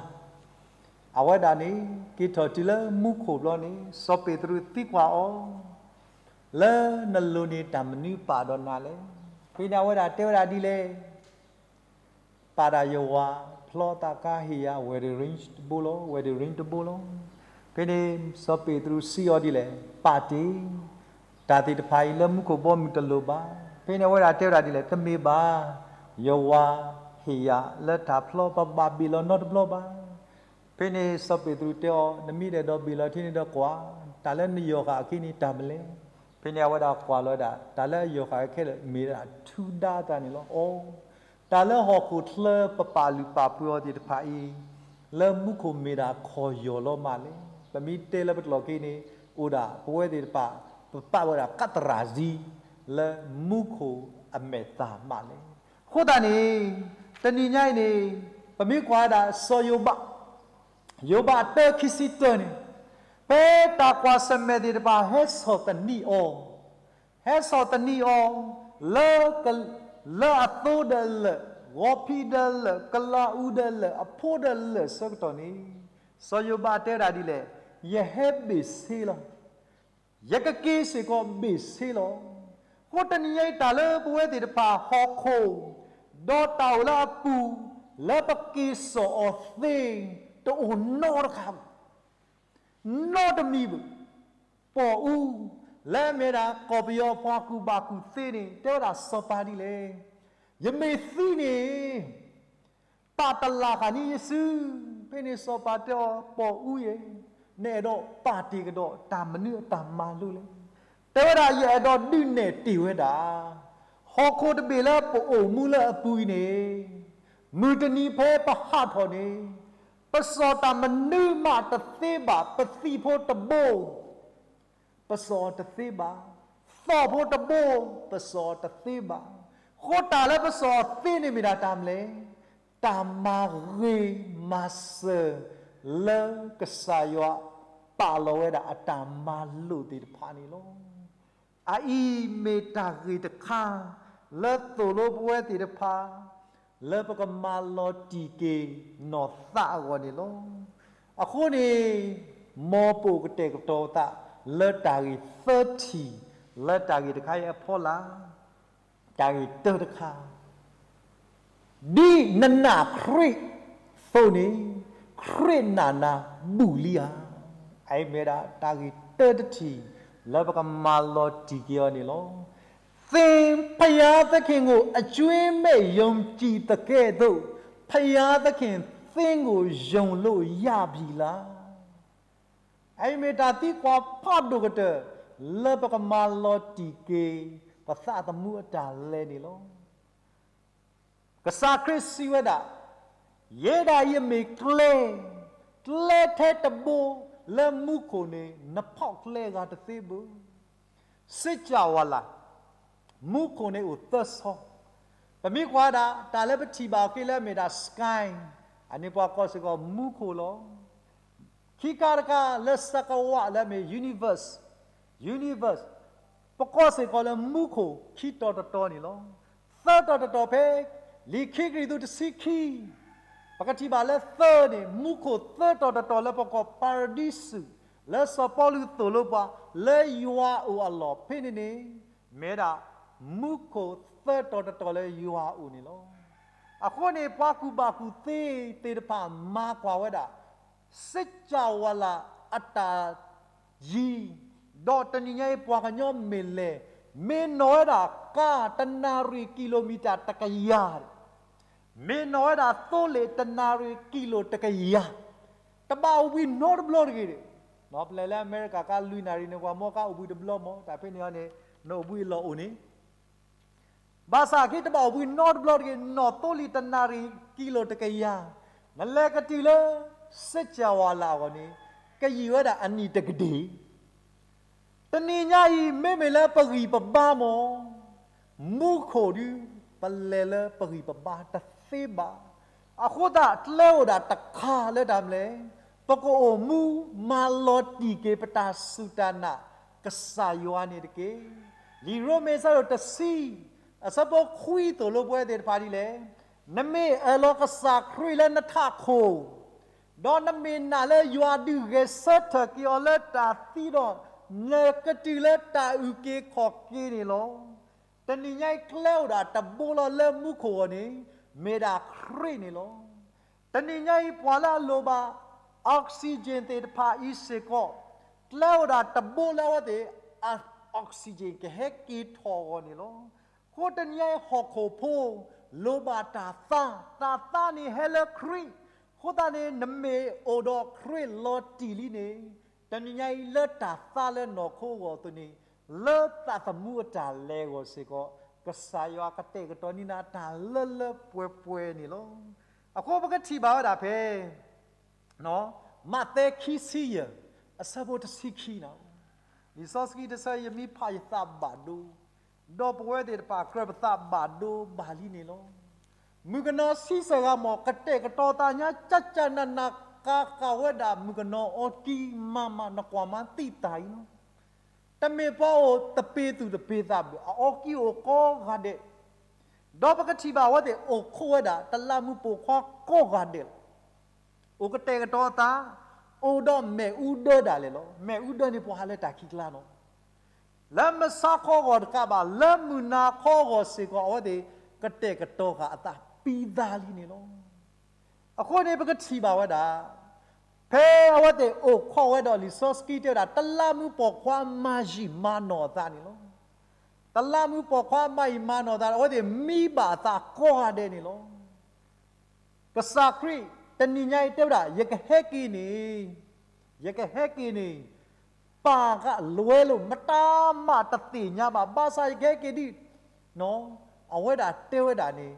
အဝဲဒၣ်န့ၣ် က့ၤထီၣ်တုၤလၢမူခိၣ်ဘျီန့ၣ် စီၤပ့းတရူးသံကွၢ်အီၤ, လၢနလိၤန့ၣ်တၢ်မနုၤပာ်ဒီးနၤလဲၣ်. ဖဲန့ၣ်အဝဲဒၣ်တဲဝဲဒၣ်ဒ်လဲၣ်, ပာ်ဒၣ်ယဝၤ, ဖျီသးခါဟ့ၣ်ယၤ wedding ring တဘိလီၤ, wedding ring တဘိလီၤ. ဖဲန့ၣ် စီၤပ့းတရူးစံးအီၤဒ်လဲၣ်, ပာ်တ့ၢ်, တၢ်သ့ၣ်တဖၣ်အံၤလၢမူခိၣ်ဘီမုၢ်တလိၣ်ဘၣ်. ဖဲန့ၣ်အဝဲဒၣ်တဲဝဲဒၣ်ဒ်လဲၣ်, တမ့ၢ်ဘၣ်, ယဝၤဟ့ၣ်ယၤလၢတၢ်ဖျီ ပဘၣ်ဘ့ၣ်လီၤနီတဘျီဘၣ်. ဖဲန့ၣ်စီၤပ့းတရူးတဲအီၤ, နမ့ၢ်အဲၣ်ဒိးဘ့ၣ်လီၤထဲန့ၣ်ဒီးကွၢ်, တၢ်လၢနယီၢ်ဃာ်အခံန့ၣ်တၢ်မနုၤလဲၣ်. ဖဲန့ၣ်အဝဲဒၣ်ကွၢ်လီၤဝဲဒၣ် တၢ်လၢအယီၢ်ဃာ်ဝဲခဲလၢာ် မ့ၢ်ဒၣ်ထူဒါတၢ်န့ၣ်လီၤ. အိ, တၢ်လၢဟီၣ်ခိၣ်ချၢပပာ်လုၢ်ပာ်ပှ့ၤအီၤသ့ၣ်တဖၣ်အံၤ လၢမူခိၣ်မ့ၢ်ဒၣ်ခီၣ်ယီၢ်လီၤမးလဲၣ်. ပမ့ၢ်တဲလၢပကျိာ်က့န့ၣ် အိၣ်ဒၣ်ပဝဲသ့ၣ်တဖၣ် ပပာ်ဝဲဒၣ်ကးတရၣ်စံ လၢမူခိၣ်အမဲာ်သၣ်မးလဲၣ်. အဃိသတးန့ၣ် တနံၤညါအံၤန့ၣ် ပမ့ၢ်ကွၢ်ဝဲဒၣ်စီၤယိၤဘး ယိၤဘးတၢခံဆံတၢန့ၣ် ဖဲတၢ်ကွၢ်ဆၢၣ်မဲာ်သ့ၣ်တဖၣ်ဟဲဆီၣ်သနံးအီၤ ဟဲဆီၣ်သနံးအီၤ လၢက လၢအသိဒီးလၢာ်, ဂီၤဖံးဒီးလၢာ်, ကလးအူဒီးလၢာ်, အဖိဒီးလၢာ်အဆၢကတီၢ်န့ၣ် စီၤယိၤဘးတဲဒၣ်ဒ်လဲၣ်, ယဟဲဘ့ၣ်ဆ့လီၤ. ယကက့ၤစ့ၢ်ကီးဘ့ၣ်ဆ့လီၤ. အဃိတနံၤညါအံၤတၢ်လၢပဝဲသ့ၣ်တဖၣ်ဟီၣ်ခိၣ် ဒီးတၢ်အိၣ်လၢအပူၤ လၢပက့ၤစိာ်အီၤသ့ တအိၣ်နီတခါဘၣ် နီတမံၤဘၣ်. ပီၣ်အူ လၢအမ့ၢ်ဒၣ်ကီၢ်ပယီၤပှၤကူၣ်ဘၣ်ကူၣ်သ့န့ၣ် တဲဝဲဒၣ်စီၤပၤဒ်လဲၣ်, ယမ့ၢ်သံန့ၣ် ပာ်တလၢ်ဃာ်န့ၢ်ယစု, ဖဲန့ၣ်စီၤပၤတဲအီၤ ပီၣ်အူယဲ, နအဲၣ်ဒိးပာ်တ့ၢ်ကဒီးတၢ်မနုၤအတၢ်မၤလိလဲၣ်. တဲဝဲဒၣ်ယအဲၣ်ဒိးဒုးနဲၣ်တ့ၢ်ဝဲဒၣ် ဟီၣ်ခိၣ်တဘ့ၣ်လၢပအိၣ်မူလၢအပူၤအံၤန့ၣ် မုၢ်တနံၤဖဲပဟးထီၣ်န့ၣ် ပစိာ်တၢ်မနုၤမးတသ့ဘၣ်, ပသံၣ်ဖိတဘိ ပစိာ်အီၤတသ့ဘၣ်, သီၣ်ဖိတဘိ ပစိာ်အီၤတသ့ဘၣ်. အဃိတၢ်လၢပစိာ်အီၤသ့န့ၣ်မ့ၢ်ဒၣ်တၢ်မနုၤလဲၣ်, တၢ်မၤဂ့ၤမၤစၢၤ လၢကစၢ်ယွၤပာ်လီၤဝဲဒၣ်အတၢ်မၤလိာ်သ့ၣ်တဖၣ်န့ၣ်လီၤ. အအံၤမ့ၢ်တၢ်ဂ့ၢ်တခါ လၢသိၣ်လိပဝဲသ့ၣ်တဖၣ် လၢပကမၤလီၤတံၢ်က့ၤနီၢ်သးအဂီၢ်န့ၣ်လီၤ. အဃိန့ၣ် မ်ပအိၣ်ကတဲာ်ကတီၤသး လၢတၢ်ဂ့ၢ်သၢထံၣ် လၢတၢ်ဂ့ၢ်တခါအံၤအဖီလာ်, တၢ်ဂ့ၢ်တၢတခါ ဒ်နနာ်ခရံာ်အသိးန့ၣ် ခရံာ်နာ်နၤဘူးလံဧါ. အအံၤမ့ၢ်ဒၣ်တၢ်ဂ့ၢ်တၢတထံၣ် လၢပကမၤလီၤတံၢ်က့ၤအီၤန့ၣ်လီၤ. သင်ဘုရားသခင်ကို အကြွင်းမဲ့ယုံကြည်သကဲ့သို့ ဘုရားသခင် သင်ကို ယုံလို့ရပြီလား. အအံၤမ့ၢ်တၢ်သံကွၢ် ဖးဒိၣ်ကတၢၢ် လၢပကမၤလီၤတံၢ်က့ၤ ပသးသမူအတၢ်လဲၤန့ၣ်လီၤ. ကစၢ်ခရံာ်စံးဝဲဒၣ်, ယဲဒၣ်ယမ့ၢ်ကျဲ, ကျဲထဲတဘိ လၢမူခိၣ်န့ၣ် နဖီၣ်ကျဲဂၤတသ့ဘၣ်. စ့ၢ်ကီးဝဲလၢ မူခိၣ်န့ၣ်အိၣ်သၢဆီ, ပမ့ၢ်ကွၢ်ဒၣ် တၢ်လၢပထံၣ်ဘၣ်အီၤက့လၢအမ့ၢ်ဒၣ် sky, အန့ၣ်ပှၤကိးစ့ၢ်ကီးမူခိၣ်လီၤ. ခံခါတခါလၢ စကဝါ လၢအမ့ၢ် universe, universe, ပကိးစ့ၢ်ကီးလၢမူခိၣ် ခံတီၤတတီၤန့ၣ်လီၤ. သၢတီၤတတီၤဖဲ လံာ်ခံကရံၣ်သူးတဆံခံ, ပကထံၣ်ဘၣ်လၢသၢန့ၣ် မူခိၣ်သၢတီၤတတီၤလၢပကိးပၤရဒံစူး, လၢစီၤပီလူးသိၣ်လိပှၤ လၢယွၤအအိၣ်အလီၢ်ဖဲန့ၣ်န့ၣ် မ့ၢ်ဝဲဒၣ် မူခိၣ်သၢတီၤတတီၤလၢယွၤအအိၣ်န့ၣ်လီၤ. အဃိန့ၣ် ပှၤကူၣ်ဘၣ်ကူၣ်သ့သ့ၣ်တဖၣ်မၤကွၢ်ဝဲဒၣ် စကြဝဠာ အတၢ်ယံၤ, ဒီးတနံၤညါအံၤပှၤကညီမ့ၢ်လဲၤ, မ့ၢ်နီၣ်ဝဲဒၣ်ကါတနၣ်ရံၣ်ကံလိမံၤတၢ်တကယၤ, မ့ၢ်နီၣ်ဝဲဒၣ်သိလ့ၣ်တနၣ်ရံၣ်ကံလိတကယၤ, တဘၣ်အိၣ်ဘှံးနီတဘျီတဂ့ၤ. ပလဲၤလၢအမဲရကၤကါလွံၢ်နၣ်ရံၣ်န့ၣ် ပှၤမ့ၢ်ကါအိၣ်ဘှံးတဘျီမ့ၢ် တၢ်ဖဲန့ၣ်အီၤန့ၣ် နအိၣ်ဘှံးအလီၢ်အိၣ်န့ၣ် ဘၣ်ဆၣ်က့တဘၣ်အိၣ်ဘှံးနီတဘျီတဂ့ၤ, နီၣ်သိလ့ၣ်တနၣ်ရံၣ်ကံလိတကယၤ, နလဲၤကတုၤလၢ စကြဝဠာ အဂီၢ်န့ၣ် ကယံာ်ဝဲဒၣ်အနံၣ်တကဒ့ၣ်. တနံၤညါအံၤ မ့မ့ၢ်လၢပဂံၢ်ပဘါမ့ၢ် မူခိၣ်ဒု ပလဲၤလၢပဂံၢ်ပဘါတသ့ဘၣ်. အဃိသတး ကျဲအိၣ်ဒၣ်တခါလၢတၢ်မနုၤလဲၣ်, ပကအိၣ်မူမၤလီၤတံၢ်က့ၤပတၢ်စူၢ်တၢ်နာ် ကစၢ်ယွၤန့ၣ်တက့ၢ်. လံာ်ရိမ့ၤအဆၢဒိၣ်တဆံ အဆၢဖိခွံသိၣ်လိပဝဲသ့ၣ်တဖၣ်ဒ်လဲၣ်, နမ့ၢ်အၢၣ်လီၤကစၢ်ခရံာ်လၢနထးခိၣ် ဒီးနမ့ၢ်နာ်လၢယွၤဒုးဂဲၤဆၢထၢၣ်က့ၤအီၤလၢတၢ်သံဒီး နကတုၤလၢတၢ်အုၣ်က့ၤခီၣ်က့ၤန့ၣ်လီၤ. တနံၤညါအံၤ ကျဲအိၣ်ဒၣ်တဘိလီၤလၢမူခိၣ်အဂီၢ်န့ၣ် မ့ၢ်ဒၣ်ခရံာ်န့ၣ်လီၤ. တနံၤညါအံၤ ပှၤလၢအလိၣ်ဘၣ် oxygen သ့ၣ်တဖၣ်အံၤစ့ၢ်ကီး ကျဲအိၣ်ဒၣ်တဘိလၢအဝဲသ့ၣ် oxygen ကဟဲက့ၤထီၣ်အဂီၢ်န့ၣ်လီၤ. အဃိတနံၤညါအံၤ ဟီၣ်ခိၣ်ဖိ လိၣ်ဘၣ်တၢ်သါ, တၢ်သါန့ၣ်ဟဲလၢခရံာ်. အဃိသတးန့ၣ် နမ့ၢ်အိၣ်ဒီးခရံာ်လီၤတံၢ်လံန့ၣ် တနံၤညါအံၤ လၢတၢ်သါလၢနီၢ်ခိအဂီၢ်အသိးန့ၣ် လၢသးသမူအတၢ်လဲၤအဂီၢ်စ့ၢ်ကီး ကစၢ်ယွၤကတဲာ်ကတီၤန့ၢ်နၤတၢ်လၢလၢပှဲၤပှဲၤန့ၣ်လီၤ. အဃိပကထံၣ်ဘၣ်ဝဲဒၣ်ဖဲ မးသဲခံဆံယဲၢ် အဆၢဖိတဆံခံန့ၣ်, လံာ်စီဆှံတဆၢ ယမ့ၢ်ဖးယသးဘၣ်ဒိ, ဒီးပဝဲသ့ၣ်တဖၣ်ကြၢးပသးဘၣ်ဒိဘၣ်လံန့ၣ်လီၤ. မုၣ်ကနီၤဆံးစၢ်ဂၤမး ကတဲာ်ကတီၤသးညါ ကၠၢ်ကၠၢ်နးနး ကၤဃာ်ဝဲဒၣ်မုၣ်ကနီၤအီကံမၤမး နကွၢ်မးသံသးအံၤလီၤ. တမ့ၢ်ပှၤအိၣ်တပ့ၤသူၣ်တပ့ၤသးဘၣ်, အအီကံအိၣ်ကိးဂၤဒဲး, ဒီးပကထံၣ်ဘၣ်အဝဲသ့ၣ်အိၣ်ခိးဝဲဒၣ် တလးမူးပိာ်ခွါကိးဂၤဒဲးလီၤ. အိၣ်ကတဲာ်ကတီၤသး, အိၣ်ဒီးမ့ၣ်အူဒၢဒၣ်လဲာ်လီၤ. မ့ၣ်အူဒၢန့ၣ် ပှၤဟးလၢတၢ်ခံးကျါလီၤ. လၢမုၢ်ဆါခီဂီၤတကးဘၣ်, လၢမုၢ်နၤခီဂီၤစ့ၢ်ကီး အဝဲသ့ၣ်ကတဲာ်ကတီၤဃာ်အသးပံသးလံန့ၣ်လီၤ. အဃိန့ၣ် ပကထံၣ်ဘၣ်ဝဲဒၣ် ဖဲအဝဲသ့ၣ်အိၣ်ခိးဝဲဒီး လံာ်စီဆှံတဲဝဲဒၣ် တလးမူးပိာ်ခွါမၤယံာ်မၤနီၢ်အသးန့ၣ်လီၤ. တလးမူးပိာ်ခွါမၤယံာ်မၤနီၢ်အသး အဝဲသ့ၣ်မံဘၣ်အသးကိးဂၤဒဲးန့ၣ်လီၤ. ကစၢ်ခရံာ် တနံၤညါအံၤတဲဝဲဒၣ် ယကဟဲက့ၤန့ၣ်, ယကဟဲက့ၤန့ၣ် ပၢ်ကလွဲလိာ် မတၤမးတသ့ၣ်ညါဘၣ်, ဘၣ်ဆၣ်ယကဟဲက့ၤဒ် အဝဲဒၣ်တဲဝဲဒၣ်န့ၣ်,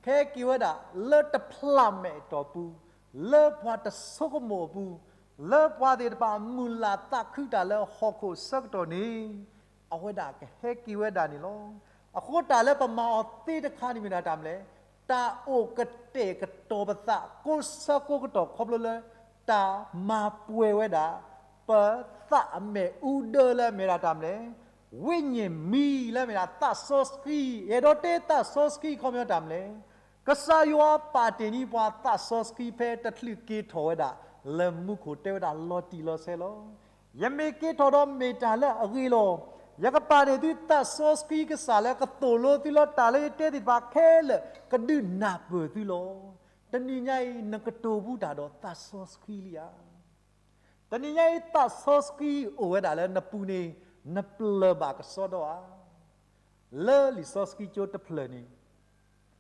ကဟဲက့ၤဝဲဒၣ်လၢတဖျးမဲာ်အတီၢ်ပူၤ, လၢပှၤတဆိကမိၣ်အပူၤ, လၢပှၤသ့ၣ်တဖၣ်မုၢ်လၢ်သးခုတၢ်လၢဟီၣ်ခိၣ်အဆၢကတီၢ်န့ၣ် အဝဲဒၣ်ကဟဲက့ၤဝဲဒၣ်န့ၣ်လီၤ. အဃိတၢ်လၢပမၤအီၤသ့တခါန့ၣ်မ့ၢ်ဒၣ်တၢ်မနုၤလဲၣ်, တၢ်အိၣ်ကတဲာ်ကတီၤပသး ကိးဆၢကိးကတီၢ် ခီဖျိလၢ တၢ်မၤပှဲၤဝဲဒၣ် ပသးအမ့ၣ်အူဒၢလၢမ့ၢ်ဒၣ်တၢ်မနုၤလဲၣ်, ဝိညာဉ်မီးလၢမ့ၢ်ဒၣ်သးစီဆှံ, အဲၣ်ဒိးတဲသးစီဆှံခီပညီတၢ်မနုၤလဲၣ်, ကစၢ်ယွၤပာ်တ့ၢ်န့ၢ်ပှၤသးစီဆှံဖဲတချုးက့ၤထီၣ်ဝဲဒၣ် လၢမူခိၣ်တဲဝဲဒၣ်လီၤတံၢ်လီၤဆဲးလီၤ. ယမ့ၢ်က့ၤထီၣ်ဒီးမ့ၢ်တၢ်လၢအဂ့ၤလီၤ. ယကပာ်န့ၢ်သုသးစီဆှံကစၢ်လၢကသိၣ်လိသုလၢတၢ်လၢယတဲသ့ၣ်တဖၣ်ခဲလၢာ် ကဒုးနၢ်ပၢၢ်သုလီၤ. တနံၤညါအံၤ နကတိၤဘူးတၢ်ဒီးသးစီဆှံလံဧါ. တနံၤညါအံၤ သးစီဆှံအိၣ်ဝဲဒၣ်လၢနပူၤန့ၣ် နပျၢၢ်ဘၣ်ကစီဒီဧါ. လၢလံာ်စီဆှံကၠိတဖျၢၣ်န့ၣ်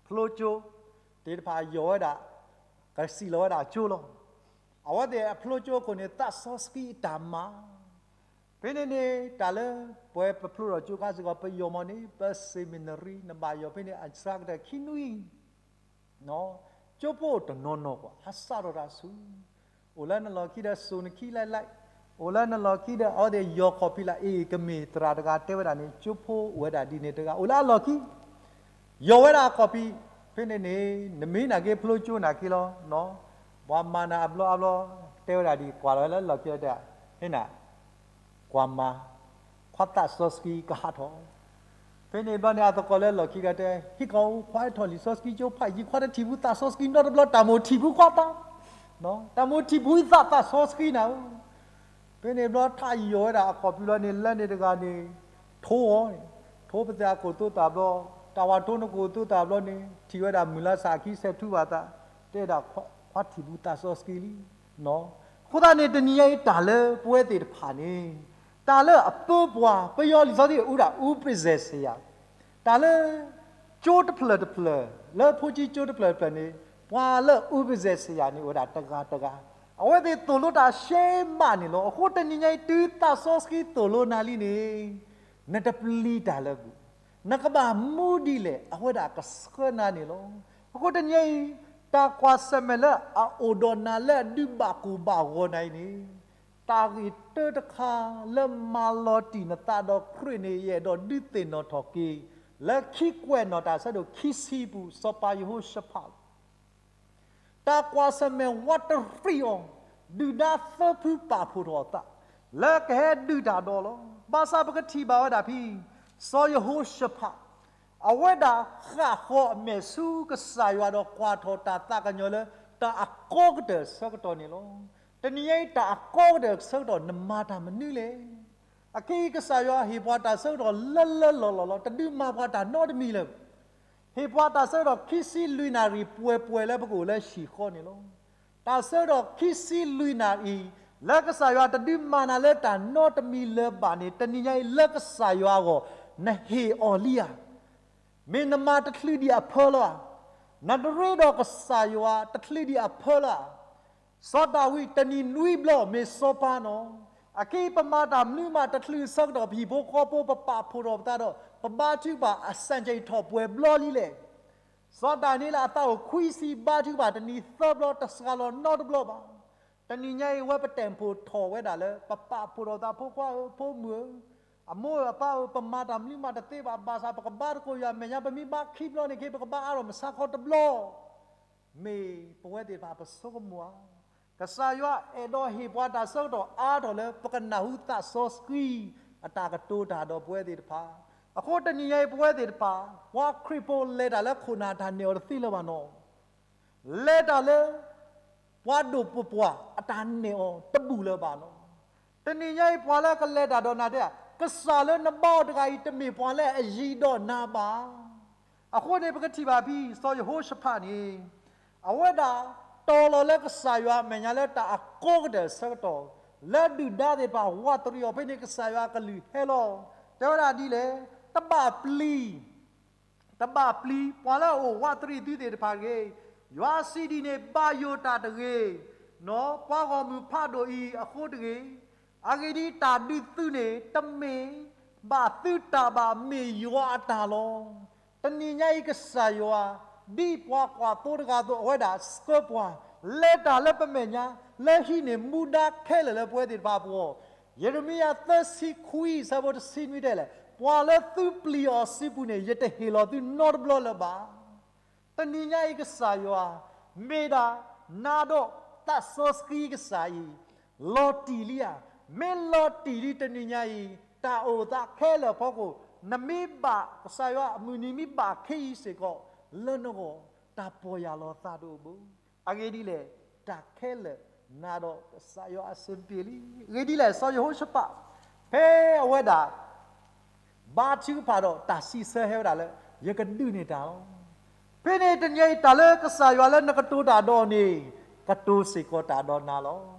ဖျိကၠိသ့ၣ်တဖၣ်ယီၢ်ဝဲဒၣ်, ကစံၣ်လီၤဝဲဒၣ်ကၠိလီၤ. အဝဲသ့ၣ်အဖျိကၠိအခိၣ်န့ၣ် သးစီဆှံအတၢ်မၤ ဖဲန့ၣ်န့ၣ် တၢ်လၢပဝဲပဖျိထီၣ်ကၠိခါစ့ၢ်ကီး ပယီၢ်မီၢ်န့ၣ် ပ seminary နဘၣ်ယီၢ်ဖဲန့ၣ် အစှၤကတၢၢ်ခံနွံ ကၠိဖိအိၣ်တနီၤနီၤကွၢ် ဟးစးထီၣ်တၢ်ဆူၣ်, အိၣ်လၢနလီၢ်ခံဒီး စိာ်နခံလဲၣ်လဲၣ်, အိၣ်လၢနလီၢ်ခံဒီး အဝဲသ့ၣ်ယီၢ်ခီၣ်ဖံးလၢ အ့ၣ် ကမ့ၢ်သရၣ်တဂၤတဲဝဲဒၣ်န့ၣ် ကၠိဖိအိၣ်ဝဲဒၣ်ဒ်န့ၣ်တဂၤ အိၣ်လၢအလီၢ်ခံ ယီၢ်ဝဲဒၣ်အခီၣ်ဖံး, ဖဲန့ၣ်န့ၣ် နမ့ၢ်နာ်က့ဖျိကၠိနာ်က့လီၤ, ပှၤမၤနၤအဘျီအဘျီ တဲဝဲဒၣ်ဒ်ကွၢ်လီၤဝဲလၢလီၢ်ခံဒီးတဲ, ဟ့ၣ်နၤ ကွၢ်မၤ, ခွါသးစီဆှံကဟးထီၣ်, ဖဲန့ၣ်ဘျီန့ၣ် အသကိးလၢလီၢ်ခံဒီးတဲ ဟ့ၣ်ကီး ခွါဟဲထီၣ်လံာ်စီဆှံကၠိဖးယံာ် ခွါတထံၣ်ဘူးသးစီဆှံနီတဘျီ တၢ်မိၣ်ထံၣ်ဘူးခွါသး, တၢ်မိၣ်ထံၣ်ဘူးသးသးစီဆှံနၤဧၢ ဖဲန့ၣ်ဘျီထးယီၢ်ဝဲဒၣ်အခီၣ်ဖံးလီၤန့ၣ် လၢန့ၣ်တဂၤန့ၣ် ထိအီၤန့ၣ်, ထိပသးအခိၣ်သိသးဘျီ, တၢ်ဝၤထိနကိၣ်သိသးဘျီန့ၣ် ထံၣ်ဝဲဒၣ်မုၢ်လါစးခံဆဲးထူဘၣ်သး, တဲဒၣ်ခွါထံၣ်ဘူးသးစီဆှံလံ. အဃိသတးန့ၣ် တနံၤညါအံၤတၢ်လၢပဝဲသ့ၣ်တဖၣ်န့ၣ် တၢ်လၢအပၢပှၤ ပယီၤလံာ်စီဆှံအူဒၣ် ဥပဇော်စရာ, တၢ်လၢ ကၠိတဖျၢၣ်တဖျၢၣ် လၢဖိကၠိကၠိတဖျၢၣ်တဖျၢၣ်န့ၣ် ပှၤလၢ ဥပဇော်စရာ န့ၣ်အိၣ်ဝဲဒၣ်တဂၤတဂၤ, အဝဲသ့ၣ်သိၣ်လိတၢ်ရှဲမးန့ၣ်လီၤ. အဃိတနံၤညါအံၤ တုၤသးစီဆှံသိၣ်လိနၤလံန့ၣ် နတပျံၤတၢ်လၢၤဘၣ်, နကဘၣ်မူဒ်လဲၣ် အဝဲဒၣ်ကဆှၢနၤန့ၣ်လီၤ. အဃိတနံၤညါအံၤ တၢ်ကွၢ်ဆၢၣ်မဲာ်လၢအအိၣ်ဒီးနၤလၢအဒုးဘၣ်ကိၢ်ဘၣ်ဂီၤနၤအံၤန့ၣ် တၢ်ဂ့ၢ်တၢတခါလၢမၤလီၤတံၢ်နသးဒီးခရံာ်န့ၣ် ယအဲၣ်ဒိးဒုးသ့ၣ်နီၣ်ထီၣ်က့ၤ လၢခံကွဲးနီၣ်တၢ်ဆၢဒိၣ်ခံဆံပူၤ စီၤပၤယဟိၤၡဖး တၢ်ကွၢ်ဆၢၣ်မဲာ်ဝးတရံးအီၤ, ဒုၣ်ဒါသၢဖုပာ်ဖှိၣ်ထီၣ်အသး လၢကဟဲဒုးတၢ်ဒီးလီၤ. ဘၣ်ဆၣ်ပကထံၣ်ဘၣ်ဝဲဒၣ်ဖဲ စီၤယဟိၤၡဖး အဝဲဒၣ်ဃၣ်ဃီၤအမဲာ်ဆူကစၢ်ယွၤဒီးကွၢ်ထီၣ်တၢ်သးကညီၤလၢ တၢ်အကီကတၢၢ်အဆၢကတီၢ်န့ၣ်လီၤ. တနံၤညါအံၤတၢ်အကီကတၢၢ်အဆၢကတီၢ် နမၤတၢ်မနုၤလဲၣ်. အခဲအံၤကစၢ်ယွၤဟ့ၣ်ပှၤတၢ်ဆၢကတီၢ်လၢလၢလီၢ်လီၢ်လီၤ. တဒုးမၤပှၤတၢ်နီတမံၤလၢၤ ဟ့ၣ်ပှၤတၢ်ဆၢကတီၢ်ခံဆံလွံၢ်နၣ်ရံၣ်ပှဲၤပှဲၤလၢပကအိၣ်လၢဟံၣ်ဃီန့ၣ်လီၤ. တၢ်ဆၢကတီၢ်ခံဆံလွံၢ်နၣ်ရံၣ် လၢကစၢ်ယွၤတဒုးမၤနၤလၢတၢ်နီတမံၤလၢၤဘၣ်န့ၣ် တနံၤညါအံၤလၢကစၢ်ယွၤအဂီၢ် နဟ့ၣ်အီၤလံဧါ. မ့ၢ်နမၤတချုးဒံးအဖၢလီၤဧါ. နတရ့ဒီးကစၢ်ယွၤတချုးဒံးအဖၢလီၤဧါ. စီၤဒၤဝံးတနံၤနွံဘျီမ့ၢ်စီၤပၤနီၤ. အခဲအံၤပမၤတၢ်မနုၤမး တချုးဆၢကတီၢ်ပဟံၣ်ဖိဃီဖိ ပပာ်ဖှိၣ်ထီၣ်ပသးဒီး ပဘါထုကဖၣ်အစံးကံထီၣ်ပှဲၤဘျီလံလဲၣ်. စီၤဒၤနံးယ့လးအသးအိၣ်ခွံဆံ ဘါထုကဖၣ်တနံၤသၢဘျီ တစှၤလီၤနီတဘျီဘၣ်. တနံၤညါအံၤ အဝဲပတဲာ်ဖိးထီၣ်ဝဲဒၣ်လၢ ပပာ်ဖှိၣ်ထီၣ်သးဖိခွါဧၢ ဖိမုၣ်ဧၢ, အမိၢ်ဧၢအပၢ်ဧၢ, ပမၤတၢ်မနုၤမးတသ့ဘၣ်, ဘၣ်ဆၣ်ပကဘါသကိးယွၤအမဲာ်ညါ, ပမ့ၢ်ဘါခံဘျီန့ၣ်က့ ပကဘါအါထီၣ်မုၢ်ဆါခီတဘျီ မ့ၢ်ပဝဲသ့ၣ်တဖၣ်ပဆိကမိၣ်ဧါ. ကစၢ်ယွၤအဲၣ်ဒိးဟ့ၣ်ပှၤတၢ်ဆၢကတီၢ်အါထီၣ်လၢ ပကနၢ်ဟူသးစီဆှံ အတၢ်ကတိၤတၢ်ဒီးပဝဲသ့ၣ်တဖၣ်. အဃိတနံၤညါအံၤ ပဝဲသ့ၣ်တဖၣ် ပှၤခရံာ်ဖိလဲၤတၢ်လၢခိၣ်နၢ်တၢ်နဲၣ်အီၤတသ့လၢၤဘၣ်နီၤ. လဲၤတၢ်လၢ ပှၤဒိၣ်ပပှၢ်အတၢ်နဲၣ်အီၤတဘူၣ်လၢၤဘၣ်နီၤ. တနံၤညါအံၤ ပှၤလၢကလဲၤတၢ်ဒီးနၤတဲ, ကစၢ်လၢနဘါအီၤတဂၤအံၤ တမ့ၢ်ပှၤလၢအယံၤဒီးနၤဘၣ်. အဃိန့ၣ် ပကထံၣ်ဘၣ်ဖဲ စီၤယဟိၤၡဖးန့ၣ် အဝဲဒၣ်တီၤလီၤလၢကစၢ်ယွၤအမဲာ်ညါလၢတၢ်အကိးကတၢၢ်အဆၢကတီၢ်, လၢဒုၣ်ဒါသ့ၣ်တဖၣ်ဝးတရံးအီၤဖဲန့ၣ် ကစၢ်ယွၤအကလုၢ်ဟဲလီၤ, တဲဝဲဒၣ်ဒ်လဲၣ်, တဘၣ်ပျံၤ တဘၣ်ပျံၤ ပှၤလၢအအိၣ်ဝးတရံးသုသ့ၣ်တဖၣ်တဂ့ၤ, ယွၤစံးဒ်န့ၣ် ဘၣ်ယိၣ်တၢ်တဂ့ၤ, နီၢ်ပှၤဂီၢ်မုၢ်ဖးဒိၣ်အံၤအဃိတဂ့ၤ, အဂ့ၢ်ဒ်အံၤ တၢ်ဒုးသုန့ၣ် တမ့ၢ်ဘၣ်သုတၢ်ဘၣ် မ့ၢ်ယွၤအတၢ်လီၤ. တနံၤညါအံၤ ကစၢ်ယွၤ ဒ်ပှၤကွၢ်သိတဂၤအသိး အဝဲဒၣ်ဆှၢပှၤ လဲၤတၢ်လၢပမဲာ်ညါ လၢဟံးန့ၢ်မူဒါခဲလၢာ်လၢပဝဲသ့ၣ်တဖၣ်အပူၤ, ယရမံယၤ သၢဆံခွံ ဆၢဖိတဆံနွံတဲလဲၣ်, ပှၤလၢသုပျံၤအီၤစုပူၤန့ၣ် ယတဟ့ၣ်လီၤသုနီတဘျီလၢၤဘၣ်. တနံၤညါအံၤ ကစၢ်ယွၤ မ့ၢ်ဒၣ် နၤဒီးသးစီဆှံကစၢ်အံၤ လီၤတံၢ်လံဧါ. မ့ၢ်လီၤတံၢ်လံတနံၤညါအံၤ တၢ်အိၣ်သးခဲလၢာ်အဖီခိၣ် နမ့ၢ်ဘၣ်ကစၢ်ယွၤအမုၢ်နံၤမ့ၢ်ဘၣ်ခဲအံၤစ့ၢ်ကီး လၢနဂီၢ် တၢ်ပီၢ်ယၢ်လီၤသးတအိၣ်ဘၣ်. အဂ့ၢ်ဒ်လဲၣ်, တၢ်ခဲလၢာ် နၤဒီးကစၢ်ယွၤအဆင်ပြေလံ. အဂ့ၢ်ဒ်လဲၣ်, စီၤယဟိၤၡဖး ဖဲအဝဲဒၣ် ဘါထုကဖၣ်ဒီးတၢ်စံးဆၢဟဲဝဲဒၣ်လၢ ယကဒုးန့ၢ်တၢ်လီၤ. ဖဲန့ၣ်တနံၤအံၤ တၢ်လၢကစၢ်ယွၤလၢနကတိၤတၢ်ဒီးအီၤန့ၣ် ကတိၤစ့ၢ်ကီးတၢ်ဒီးနၤလီၤ.